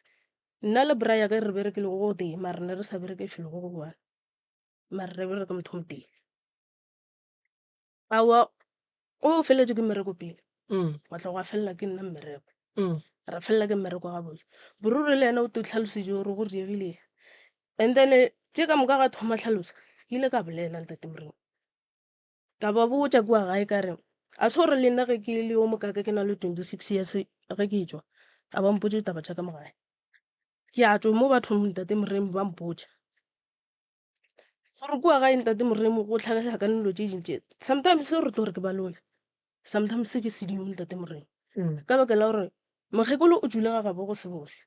[SPEAKER 11] Nna le bra ya ka re berekile go go tee, mara ne re sa bereke felo go go one, mara re bereka motho o motee. Aowa, o feletše ke mmereko pele, gwa tla gwa felela ke nna mmereko. Ra felela ke mmereko gabotse. Boruri le yena o tlo tlhalosetše gore go diregile eng. And then tše ka moka ga thoma hlalosa, ke ile ka bolela ntate Moremi. Ka ba botša kua gae ka re A se gore le nna ge ke le yo mokaka ke na le 26 years ge ke tšwa a ba mpotše ditaba tša ka mo gae. Ke a tšwa mo bathong ntate Moremi ba mpotša gore kua gae ntate Moremi go hlakahlakane dilo tše dintši. Sometimes re tlo re ke baloi, sometimes ke sedimo ntate Moremi. Ka baka la gore mokgekolo o tšwile ga gabo go se bose.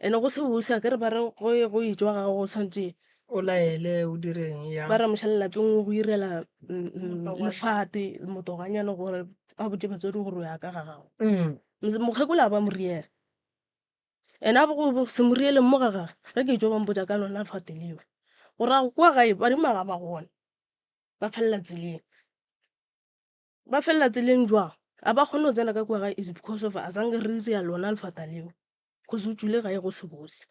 [SPEAKER 11] And go se bose akere ba re go etšwa ga gago o swantše
[SPEAKER 2] O laele o direng ya.
[SPEAKER 11] Ba re mošale lapeng o go irela lefate motoganyana gore a botše batswadi gore o ya ka ga gago. Mokgekolo a ba mo riela. And a go se mo riele mo ga gage ge ke etšwa ba mpotša ka lona lefate leo. Go ra kwa gae badimo ga ba gona ba felela tseleng. Ba felela tseleng jwang? A ba kgone go tsena ka kua gae is because of a zange re ria lona lefata leo cause o tšwile gae go se bose.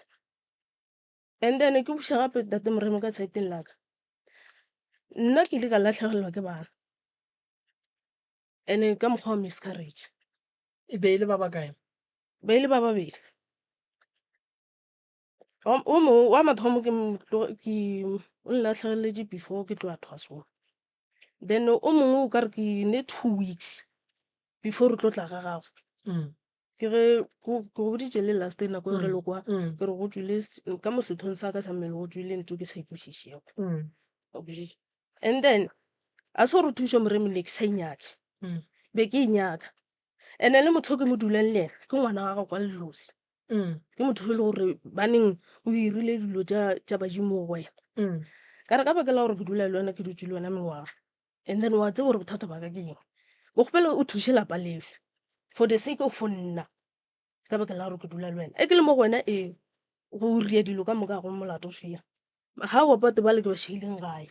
[SPEAKER 11] And then ke buša gape tate Moremi ka side-eng la ka, nna ke ile ka lahlegelwa ke bana and-e ka mokgwa wa miscarriage.
[SPEAKER 2] E be e le ba bakae?
[SPEAKER 11] Be e le ba babedi. O mongwe wa mathomo ke ke o nlahlegeletše before ke tloga thwasong. Then o mongwe o ka re ke ne 2 weeks before re tlo tla ga gago. Ke ge ke go boditše le last nako e re le kwa ke re go tšwile ka mo sethong sa ka sa mmele go tšwile ntho ke sa e kwešišego. Wa kwešiša? And then a se gore thušo Moremi ne ke sa e nyake, be ke e nyaka. And-e le motho o ke mo dulang le yena ke ngwana wa gagwe kwa Ledlozi. Ke motho e le gore baneng o irile dilo tša badimo go wena. Ka re ka baka la gore ke dula le wena ke dutše le wena mengwaga and then wa tseba gore bothata ba ka ke eng, ke kgopela o thuše lapa lešo for the sake of nna ka baka la gore ke dula le wena. E ke le mo go wena ee go ria dilo ka moka ga go molato fela. Ga o batho bale ke ba šeileng gae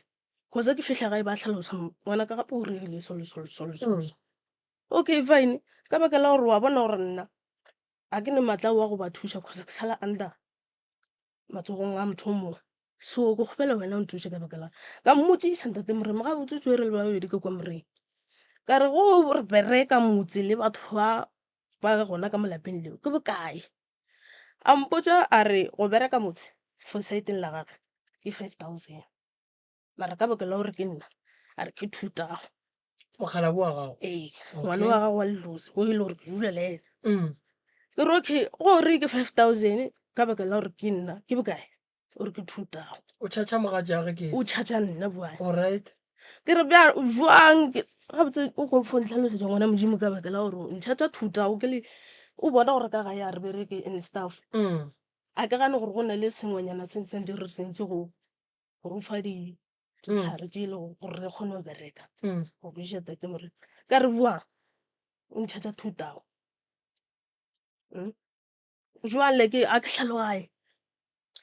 [SPEAKER 11] cause ge ke fihla gae ba hlalosa ngwanaka gape o dirile so le so le so le so. Okay fine ka baka la gore wa bona gore nna ga ke ne maatla ao a go ba thuša cause ke sala under matsogong a motho o mongwe. So ke kgopela wena o nthuše ka baka la ka mmotšiša ntate Moremi gabotse tsoe re le ba babedi ka kwa Moremi. Ka re go re bereka motse le batho ba ba gona ka mo lapeng leo ke bokae? A mpotša a re go bereka motse for side-eng la gagwe ke 5000 mara ka baka la gore ke nna a re ke 2000.
[SPEAKER 2] Mokgalabje wa gago?
[SPEAKER 11] Ee, ngwana wa gago wa Ledlozi o e le gore ke dula le yena. Ke re okay gore ke 5000 ka baka la gore ke nna ke bokae? O re ke 2000.
[SPEAKER 2] O charge-a mogatšagwe ke?
[SPEAKER 11] O charge-a nna bjang?
[SPEAKER 2] Alright.
[SPEAKER 11] Ke re bjang jwang gabotse o ko fo ntlhalosetša ngwana Modimo ka baka la gore o ncharge-a 2000 ke le o bona gore ka gae a re bereke and stuff. A ke gane gore go na le sengwenyana se santse re sentse go go fa di ditlhare tše e lego gore re kgone go bereka go kwešiša tate Morena. Ka re jwang o ncharge-a 2000? Jwale ke a ke hlalogaye.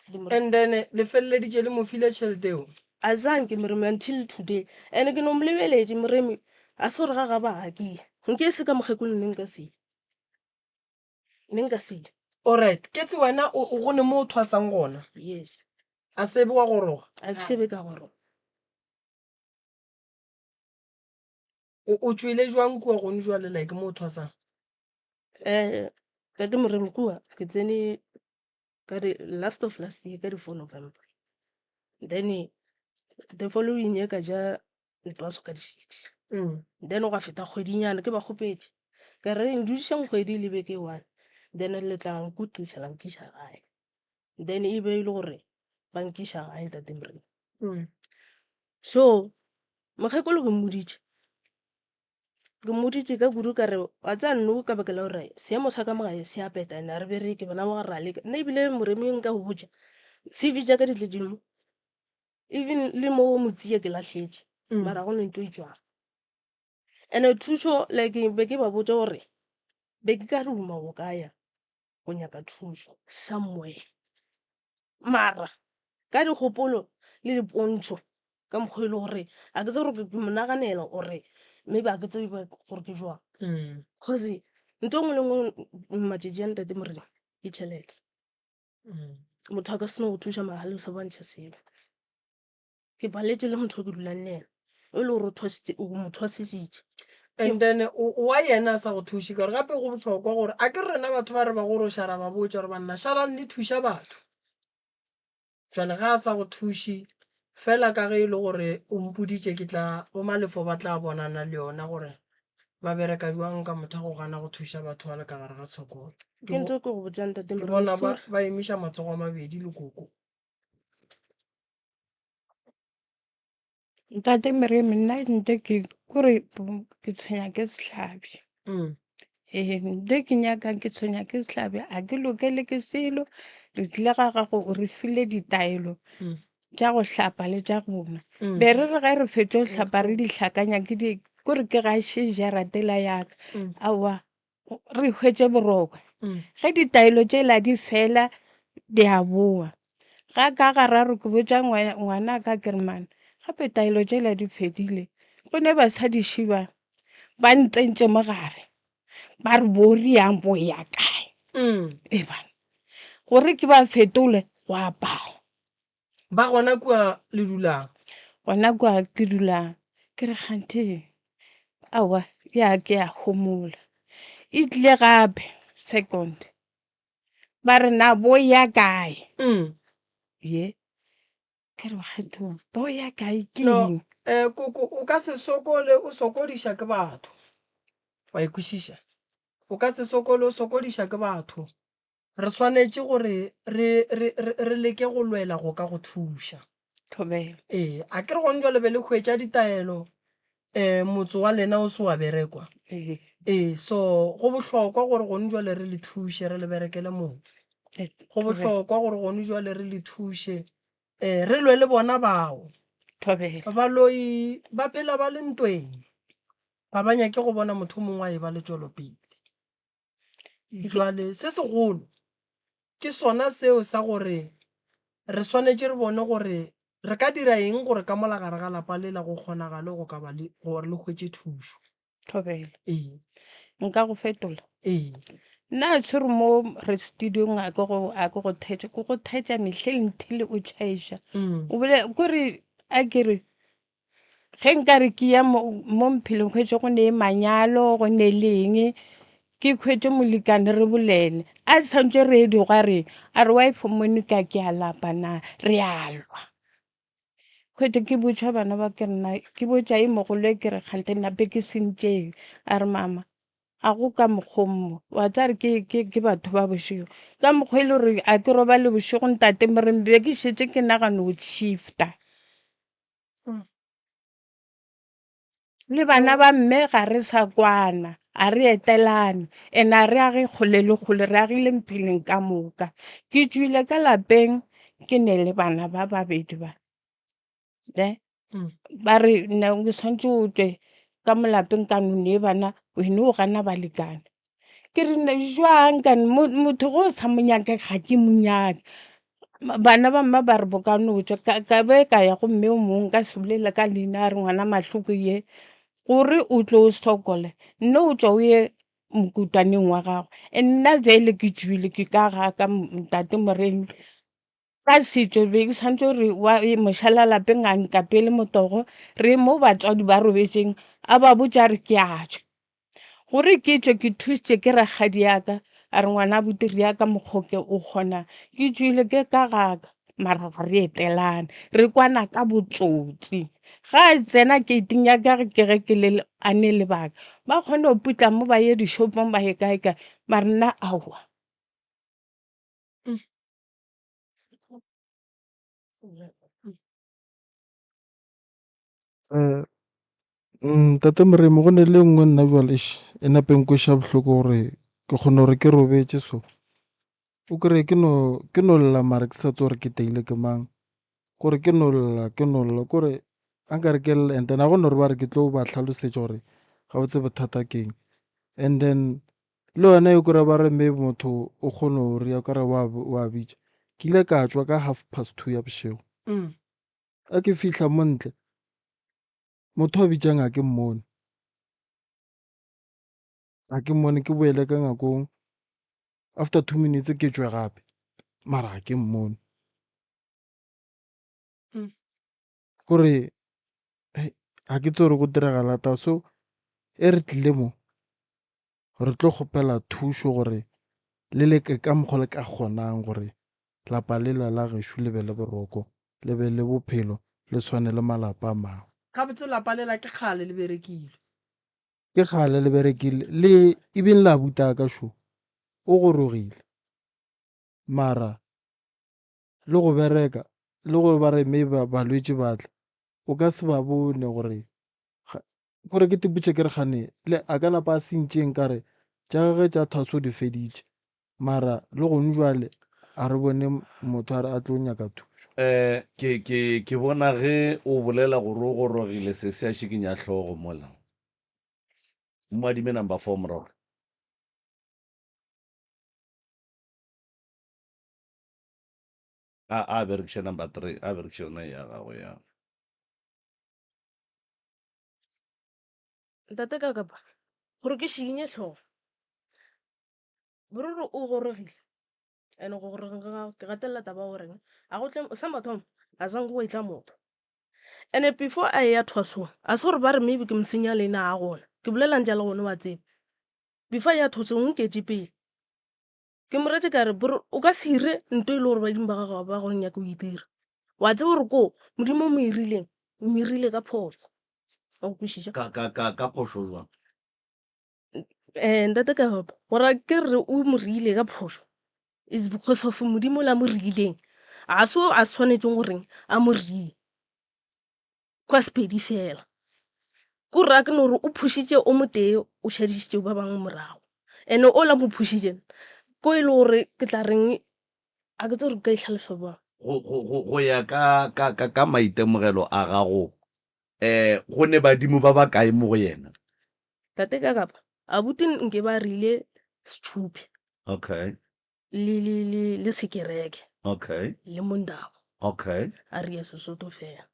[SPEAKER 2] And then le feleleditše le mo file tšhelete eo?
[SPEAKER 11] Azange Moremi until today. And ke no mo lebeletše Moremi a se gore ga ga ba ga ke ye. Nke e se ka mokgekolo ne nka se ye. Ne nka se ye.
[SPEAKER 2] Alright, ke tse wena o go ne mo o thwasang gona?
[SPEAKER 11] Yes.
[SPEAKER 2] A se be wa goroga?
[SPEAKER 11] A ke se be ka goroga.
[SPEAKER 2] O o tšwele jwang kua gone jwale like mo o thwasang?
[SPEAKER 11] Tate Moremi kua ke tsene ka di last of last year ka di 4 November. Then the following year ka ja ntwaso ka di 6. Then gwa feta kgwedinyana ke ba kgopetše ka re ndudišeng kgwedi le beke e one then le tla nkutlisa la nkiša gae. Then e be e le gore ba nkiša gae ntate Moremi. So mokgekolo ke mmoditše Ke mmoditše ka kudu ka re wa tseba nno ka baka la gore seemo sa ka mo gae se a peta and ga re bereke bana ba re a leka. Nna ebile Moremi nka go botša C_V tša ka di tletše mo even le mo Motsie ke lahletše mara ga go na ntho e tšwago. And-e thušo like be ke ba botša gore be ke ka duma go ka ya go nyaka thušo somewhere. Mara ka dikgopolo le dipontšho ka mokgwa e le gore ga ke tsebe gore ke mo naganela or-e maybe ga ke tsebe gore ke jwang. Cause ntho e nngwe le nngwe matšatši a ntate Morena ke tšhelete. Motho a ka se no go thuša mahala o sa ba ntšha selo. Ke paletše le motho o ke dulang le yena o e le gore o thwasitse o mo thwasisitše.
[SPEAKER 2] And then wa yena a sa go thuše ka gore gape go bohlokwa gore a ke re rena batho ba re ba goroša ra ba botša gore banna šalang le thuša batho. Jwale ga a sa go thuše. Fela ka ge e le gore o mpoditše ke tla, bo Malefo ba tla bonana le yona gore ba bereka bjang ka motho wa go gana go thuša batho ba le ka gare ga tshokolo.
[SPEAKER 11] Ke ntse ke go botša ntate
[SPEAKER 2] Ke bona ba, ba emiša matsogo a mabedi le koko.
[SPEAKER 8] Ntate Moremi nna nte ke kore ke tshwenya ke sehlabi. Ee nte ke nyakang ke tshwenya ke sehlabi a ke lokele ke selo re tlile ga gago o re file ditaelo tša go hlapa le tša go nwa. Be re re ge re fetša go hlapa re di hlakanya ke di kore ke gaše jaratela ya ka aowa re hwetše boroko. Ge ditaelo tšela di fela di a boa. Ga ka gararo ke botša ngwana ka ke re man gape taelo tšela di fedile go ne basadi šiba ba ntsentše mo gare ba re bo riang bo ya kae e bana gore ke ba fetole go a pala.
[SPEAKER 2] Ba gona kua le dulang?
[SPEAKER 8] Gona kua ke dulang ke re kganthe aowa ya ke ya homola e tlile gape second ba re na bo ya kae ye ke re kganthe bo ya kae ke
[SPEAKER 2] No,
[SPEAKER 8] eng
[SPEAKER 2] koko o ka se sokole o sokodiša ke batho wa e kwešiša o ka se sokole o sokodiša ke batho Re swanetše gore re, re, re, re leke go lwela go ka go thuša.
[SPEAKER 8] Thobela.
[SPEAKER 2] Ee, a ke re gone jwale be le hwetša ditaelo um motse wa lena o se wa berekwa.
[SPEAKER 8] Ee.
[SPEAKER 2] Ee, so go bohlokwa gore gone jwale re le thuše re le berekele motse. Go bohlokwa gore gone jwale re le thuše um re lwe le bona bao.
[SPEAKER 8] Thobela.
[SPEAKER 2] Baloi ba phela ba le ntweng, ga ba nyake go bona motho o mongwe a e ba le tšwelopele. Jwale se segolo ke sona seo sa gore re swanetše re bone gore re ka dira eng gore ka mola gare ga lapa lela go kgonagale go ka ba le gore le hwetše thušo.
[SPEAKER 8] Thobela.
[SPEAKER 2] Ee.
[SPEAKER 8] Nka go fetola?
[SPEAKER 2] Ee.
[SPEAKER 8] Nna a tshwere mo re studiong a ke go a ke go thetša ke go thetša mehleng nthile o tšhaiša. O bole kore a ke re Ge nkare ke ya mo mo mphelong hwetše go ne manyalo go ne le eng ke hwetše molekane re bolele a swantše re ye digwareng a re wife Monica ke a lapa na re a lwa. Hwetše ke botša bana ba ke nna ke botša e mogolo ke re kganthe nape ke sentšeng a re mama a go ka mokgwa o mo wa tseba re ke ke ke batho ba bošego ka mokgwa e le gore a ke robale bošego ntate moremi be ke šetše ke nagana go shifter. Le bana ba mme ga re sa kwana, a re etelane and a re age kgole le kgole, re agile mpheleng ka moka. Ke tšwile ka lapeng ke ne le bana ba babedi ba, ne ba re nna o swanetše o tšwe ka mo lapeng ka no nee bana wena o gana balekane. Ke re jwang kane motho ge o sa mo nyake ga ke mo nyake. Bana ba mma ba re bo ka no tšwa ka be ka ya go mme o mongwe nka se bolele ka leina a re ngwana Mahloko ye gore o tlo o sokole nne o tšwa o ye mokutwaneng wa gago. Nna bjale ke tšwile ke ka ga ka ntate Moremi ka setšo be ke swanetše gore wa mošala lapeng a nkapele motogo re ye mo batswadi ba robetšeng a ba botša a re ke a tšwa. Gore ke tšwe ke thušitše ke rakgadi ya ka a re ngwana abuti rea ka mokgo ke o kgona ke tšwile ke ka ga ka mara ga re etelane re kwana ka botsotsi ga a tsena gating ya ka ke ge ke le a ne lebaka ba kgone go putla mo ba ye dishopong ba ye kae kae mara nna aowa.
[SPEAKER 10] Ntate Moremi go ne le nngwe nna jwale eish e nape nkweša bohloko gore ke kgona gore ke robetše so o kry-e ke no ke no lla mara ke sa tsebe gore ke teile ke mang kore ke no lla ke no lla kore a nkare ke lla and then ga go no re ba re ke tlo ba hlalosetša gore gabotse bothata ke eng and then le yona e kry-a ba re maybe motho o kgone go rea o kare wa bitša ke ile ka tšwa ka half past two ya bošego Ga ke fihla mo ntle, motho a bitšang ga ke mmone. Ga ke mmone ke boele ka ngakong after 2 minutes ke tšwe gape mara ga ke mmone. Kore ga ke tsebe gore go diragala ta so e re tlile mo re tlo kgopela thušo gore le leke ka mokgwa le ka kgonang gore lapa lela la gešo le be le boroko, le be le bophelo, le tshwane le malapa a mangwe.
[SPEAKER 2] Gabotse lapa lela ke kgale le berekile.
[SPEAKER 10] Ke kgale le berekile le even le abutaka šo o gorogile mara le go bereka le go ba re maybe balwetši ba tla o ka se ba bone gore Gore ke teputše ke re kgane le a ka napa a sentše nkare tša gagwe tša thwaso di feditše mara le gone bjale a re bone motho a re a tlo nyaka thušo.
[SPEAKER 1] Eh, ke, ke, ke bona ge o bolela gore o gorogile sesi a šikinya hlogo mola. Mo adime number four morago. A, a berekiše number 3, a berekiše yona ya gagwe ya.
[SPEAKER 11] Ntate Kakapa, gore ke šikinye hlogo, bororo o gorogile and go gorogeng ga gagwe ke gatelela taba ya goreng a go tle sa mathomo a sanke go etla motho. And before a eya thwasong a se gore ba re maybe ke mo senya leina a gona, ke bolela ntše a le gona wa tseba. Before a eya thwasong o nketše pele. Ke mo rete ka re, Bro, o ka se ire nto e le gore badimo ba gago ga ba go nyake o e dira. Wa tseba gore koo Modimo o mo irileng, o mo irile ka phošo. Wa nkwešiša?
[SPEAKER 1] Ka, ka, ka, ka phošo jwang?
[SPEAKER 11] Eh, ntate ka gopa, gore ke re o mo rile ka phošo is because of Modimo o la mo rileng ga se o a swanetšeng goreng a mo rile. Kwa Sepedi fela. Ko ra ke no re o phušitše o motee o šadišitše ba bangwe morago. And ola mo phušitše ko e le gore ke tla reng a ke tsebe gore ke ka e hlalosa bjang.
[SPEAKER 1] Go, go, go, go ya ka, ka, ka, ka maitemogelo a gago, eh, go ne badimo ba bakae mo go yena?
[SPEAKER 11] Tate Kakapa, abuti nke ba rile Setšhupi.
[SPEAKER 1] Okay.
[SPEAKER 11] Le, le, le, le sekereke.
[SPEAKER 1] Okay.
[SPEAKER 11] Le Mondao.
[SPEAKER 1] Okay.
[SPEAKER 11] A re ya Sesotho fela.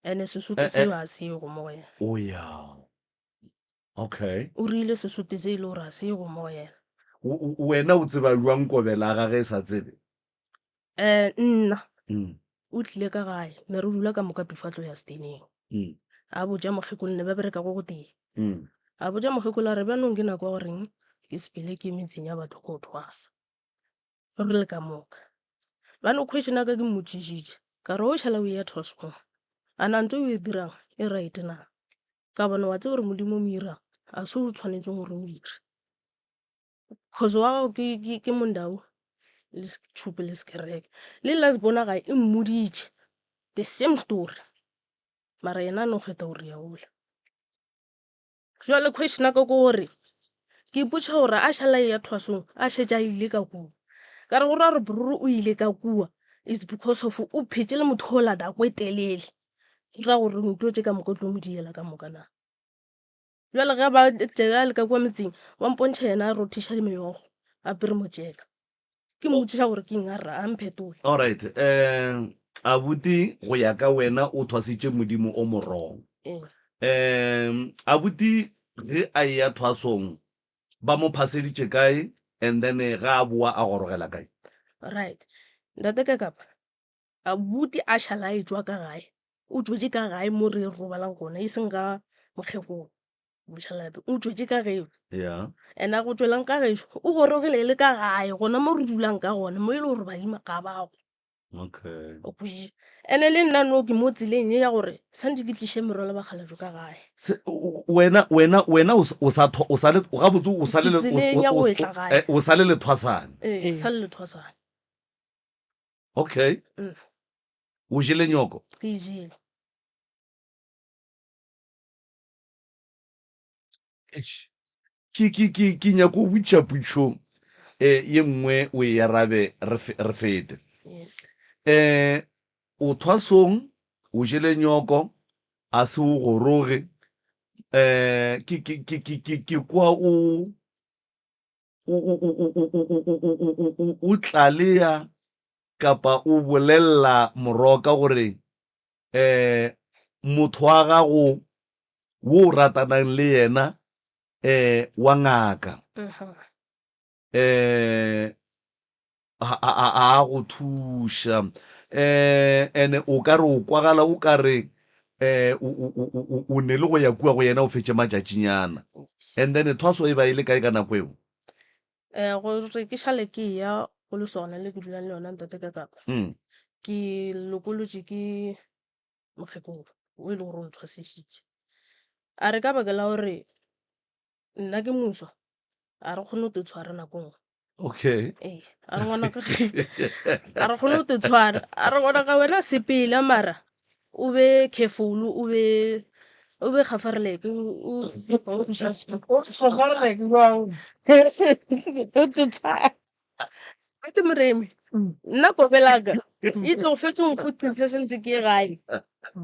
[SPEAKER 11] Ene Sesotho eh, seo eh. a se go mo go yena.
[SPEAKER 1] O ya. Okay.
[SPEAKER 11] O rile Sesotho se e le gore a se go mo go yena.
[SPEAKER 1] Wena o tseba jwang kobela ga ge e sa tsebe?
[SPEAKER 11] Eh, nna. Mm. O tlile ka gae, ne re dula ka moka before a tlo ya steneng.
[SPEAKER 1] Mm.
[SPEAKER 11] A botša mokgekolo ne ba bereka go gotee.
[SPEAKER 1] Mm.
[SPEAKER 11] A botša mokgekolo a re bjanong ke nako ya goreng ke sepele ke metseng ya batho ko thwasa. Re le ka moka. Bjano question ya ka ke mmotšišitše ka re o šala o eya thwasong a na ntho o e dirang e right na? Ka gobane wa tseba gore Modimo o mo irang a se o tshwanetseng gore o ire. Cause wa gago ke, ke, ke mondau le setšhupe le sekereke. Le last born ya gae e mmoditše the same story mara yena a no kgetha go ria ola. Jwale question ya ka ke gore ke ipotša gore a šala eya thwasong a šetše a ile ka kua ka re go ra gore bruru o ile ka kua is because of o phetše le motho ola nako e telele go ra gore ntho tše ka moka o tlo mo diela ka moka na. Bjale ge ba tšela le ka kua metseng ba mpontšha yena a rothiša meokgo a apere motšeka. Ke mmotšiša gore ke eng a re a mphetola.
[SPEAKER 1] Alright um abuti go ya ka wena o thwasitše modimo o mo wrong.
[SPEAKER 11] Ee.
[SPEAKER 1] Um abuti ge a eya thwasong ba mo phaseditše kae and then ga a boa a gorogela kae?
[SPEAKER 11] Right ntate Kakapa abuti a šala a etšwa ka gae o tšwetše ka gae mo re robalang gona e seng ga mokgekolo. Mošalape o tšwetše ka gešo.
[SPEAKER 1] Yeah.
[SPEAKER 11] And a go tšwelang ka gešo o gorogile le ka gae gona mo re dulang ka gona mo e le gore badimo ga ba go.
[SPEAKER 1] Okay.
[SPEAKER 11] O kwešiša? And-e le nna no ke mo tseleng ye ya gore santše ke tliše merwalo bakgalabje ka gae.
[SPEAKER 1] Se, wena, wena, wena o o sa tho, o sa le, gabotse o sa le,
[SPEAKER 11] Ke tseleng ya go etla gae.
[SPEAKER 1] Eh, o sa le lethwasane.
[SPEAKER 11] Ee, sa le lethwasane.
[SPEAKER 1] Okay.
[SPEAKER 11] Mm.
[SPEAKER 1] O jele nyoko?
[SPEAKER 11] Ke e jele.
[SPEAKER 1] Eish. Ke, ke, ke, ke nyako botša putšo eh, ye nngwe o e arabe re, re fete.
[SPEAKER 11] Yes.
[SPEAKER 1] Eh, o thwasong, o jele nyoko, a se o goroge. Eh, ke, ke, ke, ke, ke, ke kwa o, o, o, o, o, o, o, o, o, o, o, o, o tlalea kapa o bolella moroka gore eh motho wa gago wo o ratanang le yena eh wa ngaka eh a a a go thuša eh ene o ka re o kwagala o ka re eh o o o o ne le go ya kua go yena o fetše matšatšinyana and then thwaso e ba e le kae ka nako eo?
[SPEAKER 11] Eh gore ke šale ke ya go lesogana le ke dulang le yona ntate ka kapa
[SPEAKER 1] Mm.
[SPEAKER 11] Ke lokolotše ke mokgekolo o e le gore o nthwasišitše. A re ka baka la gore nna ke moswa a re kgone go te tshwara nako nngwe.
[SPEAKER 1] Okay.
[SPEAKER 11] Ee, a re ngwanaka a re kgone go te tshwara, a re ngwanaka wena sepela mara o be careful o be o be gafareleke o o kwešiše.
[SPEAKER 2] O gafareleke jwang?
[SPEAKER 11] O te tshwara. Tate Moremi, nna kobelaka e tlo fetša o nkgothisa sentse ke ye gae.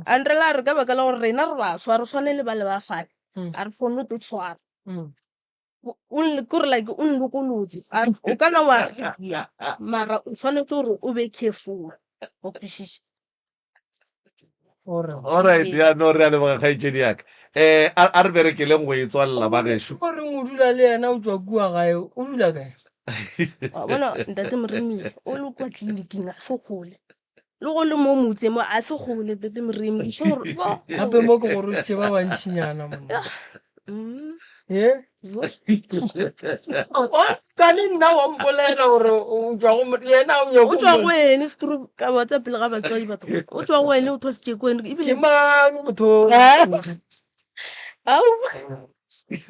[SPEAKER 11] A nrela a re ka baka la gore rena re baswa re swane le ba le ba kgale, a re kgone go tshwara. O kore like o nlokolotse a re o kana wa ya mara o tshwanetse gore o be careful o kwešiše.
[SPEAKER 1] Alright, ya no re a leboga kgaetšedi ya ka. Eh, a a re berekeleng go e tswalela ba gešo.
[SPEAKER 2] O reng o dula le yena o tšwa kua gae o dula kae?
[SPEAKER 11] Wa bona ntate Moremi o le kwa tleliniking a se kgole le go le mo motse mo a se kgole ntate Moremi so gore
[SPEAKER 2] Gape mo ke gorositše ba bantšinyana monna. Ye? Kane nna wa mpolela gore o tšwa go yena o nyako
[SPEAKER 11] o tšwa go ene setro ka ba tsa pele ga batswadi batho o tšwa go ene o thwasitše ko ene
[SPEAKER 2] ebile ke mang motho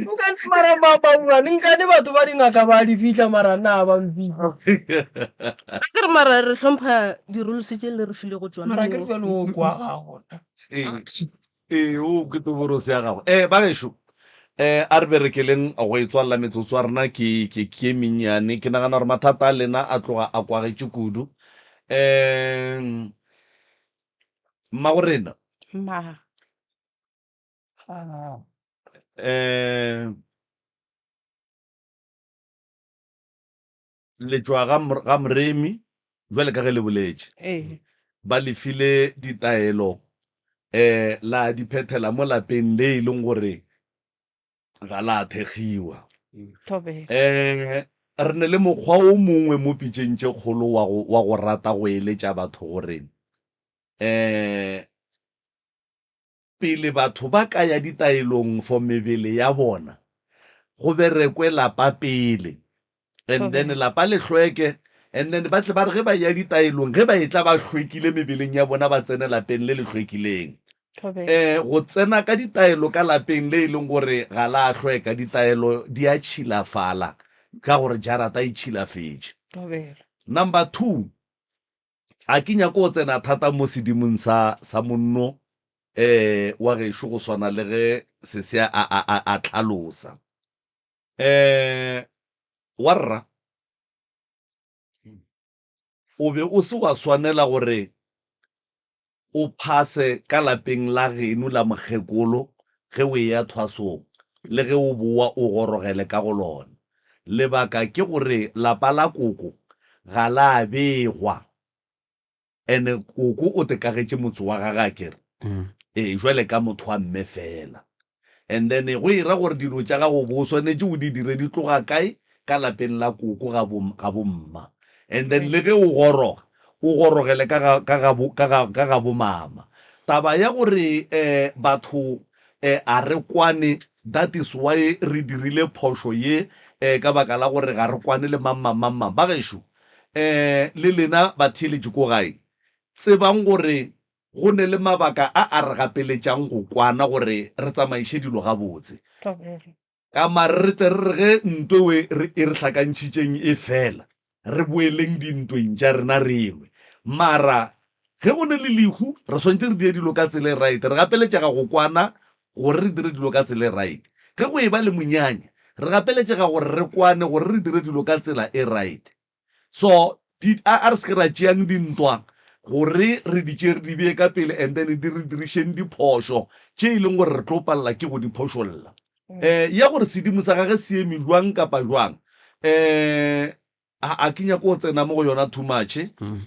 [SPEAKER 2] nka mara ba nkane batho ba dingaka ba di fihla mara nna ba mfihla
[SPEAKER 11] a ke re mara re hlompha di-rules tše le re filego tšona
[SPEAKER 2] mara ke re jalo o kwa ga gona
[SPEAKER 1] Ee, o ke toborose ya gago. Eh, bagešo, eh, a re berekeleng go e tswalela metsotso ya rena ke, ke, ke e mennyane. Ke nagana gore mathata a lena a tloga a kwagetše kudu. Eh, mmagorena.
[SPEAKER 8] Ma.
[SPEAKER 1] Eh, Le tšwa ga, ga Moremi, bjale ka ge le boletše.
[SPEAKER 8] Ee.
[SPEAKER 1] Ba le file ditaelo, eh, la di phethela mo lapeng le e leng gore ga la thekgiwa.
[SPEAKER 8] Thobela.
[SPEAKER 1] Eh, re ne le mokgwa o mongwe mo pitšeng tše kgolo wa go, wa go rata go eletša batho gore, eh, Pele batho ba ka ya ditaelong for mebele ya bona, go berekwe lapa pele and then lapa le hlweke and then ba tle ba re ge ba eya ditaelong ge ba etla ba hlwekile mebeleng ya bona ba tsene lapeng le le hlwekileng. Um go tsena ka ditaelo ka lapeng le e leng gore ga la hlweka, ditaelo di a tšhilafala ka gore jarata e tšhilafetše. Number 2, A ke nyake go tsena thata mo sedimong sa, sa monno eh, wa gešo go swana le ge sese a, a, a, a tlhalosa. Eh, wa rra, o be o se wa swanela gore o phase ka lapeng la geno la mokgekolo ge o eya thwasong le ge o boa o gorogele ka go lona. Lebaka ke gore lapa la koko ga la begwa ene koko o tekagetše motse wa gage akere? Ee, jwale ka motho wa mme fela. And then go e ra gore dilo tša gago bo o swanetše o di dire di tloga kae? Ka lapeng la koko ga bo, ga bo mma. And then le ge o goroga, o gorogele ka ga, ka ga bo, ka ga, ka ga bo mama. Taba ya gore eh batho eh a re kwane, that is why re dirile phošo ye eh ka baka la gore ga re kwane le mang mang mang mang. Bagešo eh le lena batheeletši ko gae, tsebang gore Go ne le mabaka a a re gapeletšang go kwana gore re tsamaiše dilo gabotse. Ka mare re tle re re ge ntwe e re e re hlakantšhitšeng e fela, re boeleng dintweng tša rena re lwe. Mara ge go ne le lehu, re swanetše re dire dilo ka tsela e right. Re gapeletšega go kwana gore re dire dilo ka tsela e right. Ge go eba le monyanya, re gapeletšega gore re kwane gore re dire dilo ka tsela e right. So di, a, a re se ke ra tšeang dintwa gore re di tšee re di bee ka pele and then di re dirišeng diphošo tše e leng gore re tlo palela ke go di phošolla. Eh, ya gore sedimo sa gage se eme jwang kapa jwang, eh, a, a ke nyake go tsena mo go yona too much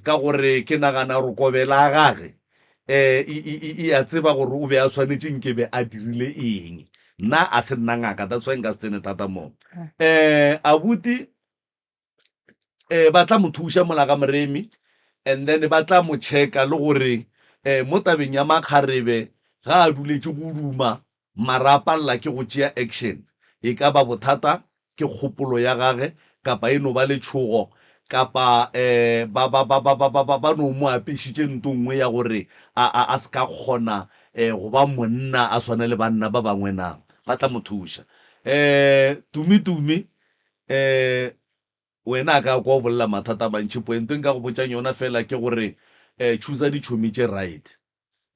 [SPEAKER 1] ka gore ke nagana gore kobela ya gage eh, e, e, e, e a tseba gore o be a swanetše nke be a dirile eng. Nna a se nna ngaka, that's why nka se tsene thata mo. Eh, abuti, eh ba tla mo thuša mola ga Moremi and then ba tla mo checka le gore eh mo tabeng ya makgarebe ga a duletše go duma mara a palela ke go tšea action e ka ba bothata ke kgopolo ya gage kapa e no ba letšhogo. Kapa um ba, ba, ba, ba, ba, ba, ba, ba no mo apešitše nto nngwe ya gore a, a, a se ka kgona um go ba monna a swane le banna ba bangwe na? Ba tla mo thuša. Um Tumi, Tumi, um wena a ka kwa o bolela mathata a mantši. Pointo e nka go botšang yona feela ke gore um choosa ditšhomi tše right.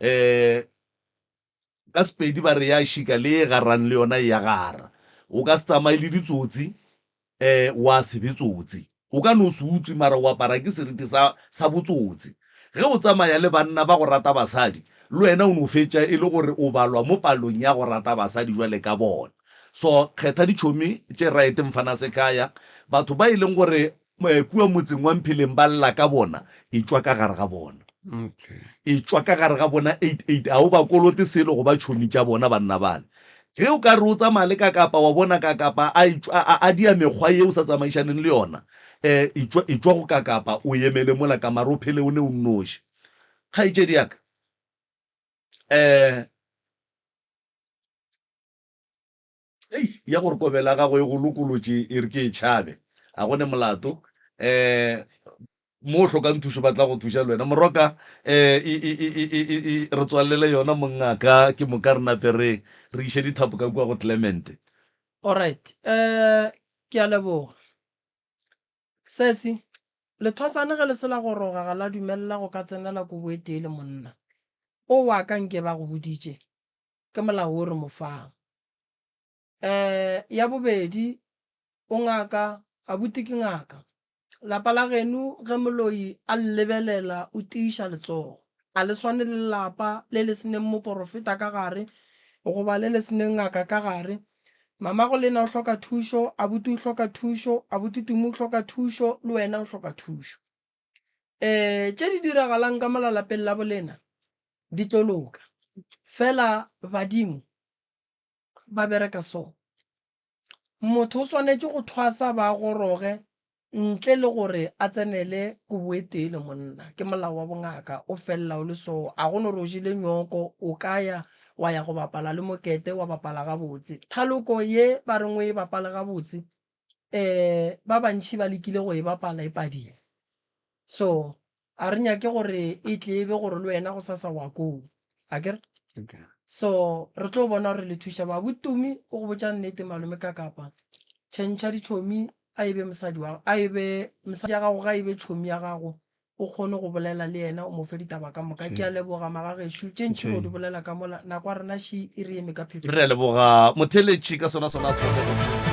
[SPEAKER 1] Um ka Sepedi ba re ya šika le ye garang le yona e ya gara. O ka se tsamaye le ditsotsi um wa se be tsotsi. O ka no se utswe mara o apara ke seriti sa, sa botsotsi. Ge o tsamaya le banna ba go rata basadi, le wena o no fetša e le gore o balwa mo palong ya go rata basadi jwale ka bona. So kgetha ditšhomi tše right mfana sekhaya. Batho ba e leng gore kua motseng wa Mpheleng ba lla ka bona, etšwa ka gare ga bona. Etšwa ka gare ga bona 88, ga o ba kolote selo go ba tšhomi tša bona banna bale. Ge o ka re o tsamaya le Kakapa wa bona Kakapa a etšwa a, a dia mekgwa ye o sa tsamaišaneng le yona, um etšwa, etšwa go Kakapa o emele mola ka mare o phele o ne o nnoši. Kgaetšedi ya ka, um Ei, ya gore kobela ya gago e go lokolotše e re ke e tšhabe, a go ne molato. Um mo o hlokang thušo ba tla go thuša le wena. Moroka, um e, e, e, e, e, e, re tswalele yona mongaka, ke moka re nape re re iše dithapo ka kua go Clement.
[SPEAKER 2] Alright, um ke a leboga. Sesi, lethwasane ge le se la goroga ga la dumelela go ka tsenela kobo e tee le monna. O wa ka nke ba go boditše, ke molao wo re mo fang. Um ya bobedi, o ngaka, abuti ke ngaka. Lapa la geno ge moloi a le lebelela o tiiša letsogo. A le swane le lapa le le se neng moporofeta ka gare goba le le se neng ngaka ka gare. Mamago lena o hloka thušo, abuti o hloka thušo, abuti Tumi o hloka thušo, le wena o hloka thušo. Um tše di diragalang ka mola lapeng la bolena di tlo loka. Fela badimo ba bereka so. Motho o swanetše go thwasa ba goroge ntle le gore a tsenele kobo e tee le monna. Ke molao wa bongaka o felela o le so. A go no re o jele nyoko o ka ya wa ya go bapala le mokete wa bapala gabotse. Thaloko ye ba reng o e bapale gabotse um ba bantši ba lekile go e bapala e padile. So a re nyake gore e tle e be gore le wena go sasa wa koo akere
[SPEAKER 9] Okay.
[SPEAKER 2] so re tlo bona gore le thuša ba botumi o go botša nnete malome ka kapa tšhentšha ditšhomi a e be mosadi wa a e be mosadi ya gago ga e be tšhomi ya gago o kgone go bolela le yena o mo fe ditaba ka moka ke a leboga magagešo tše ntši go di bolela ka mola nako ya rena še e re eme ka phefo
[SPEAKER 1] Re a leboga motheletši ka sona sona sebopego se.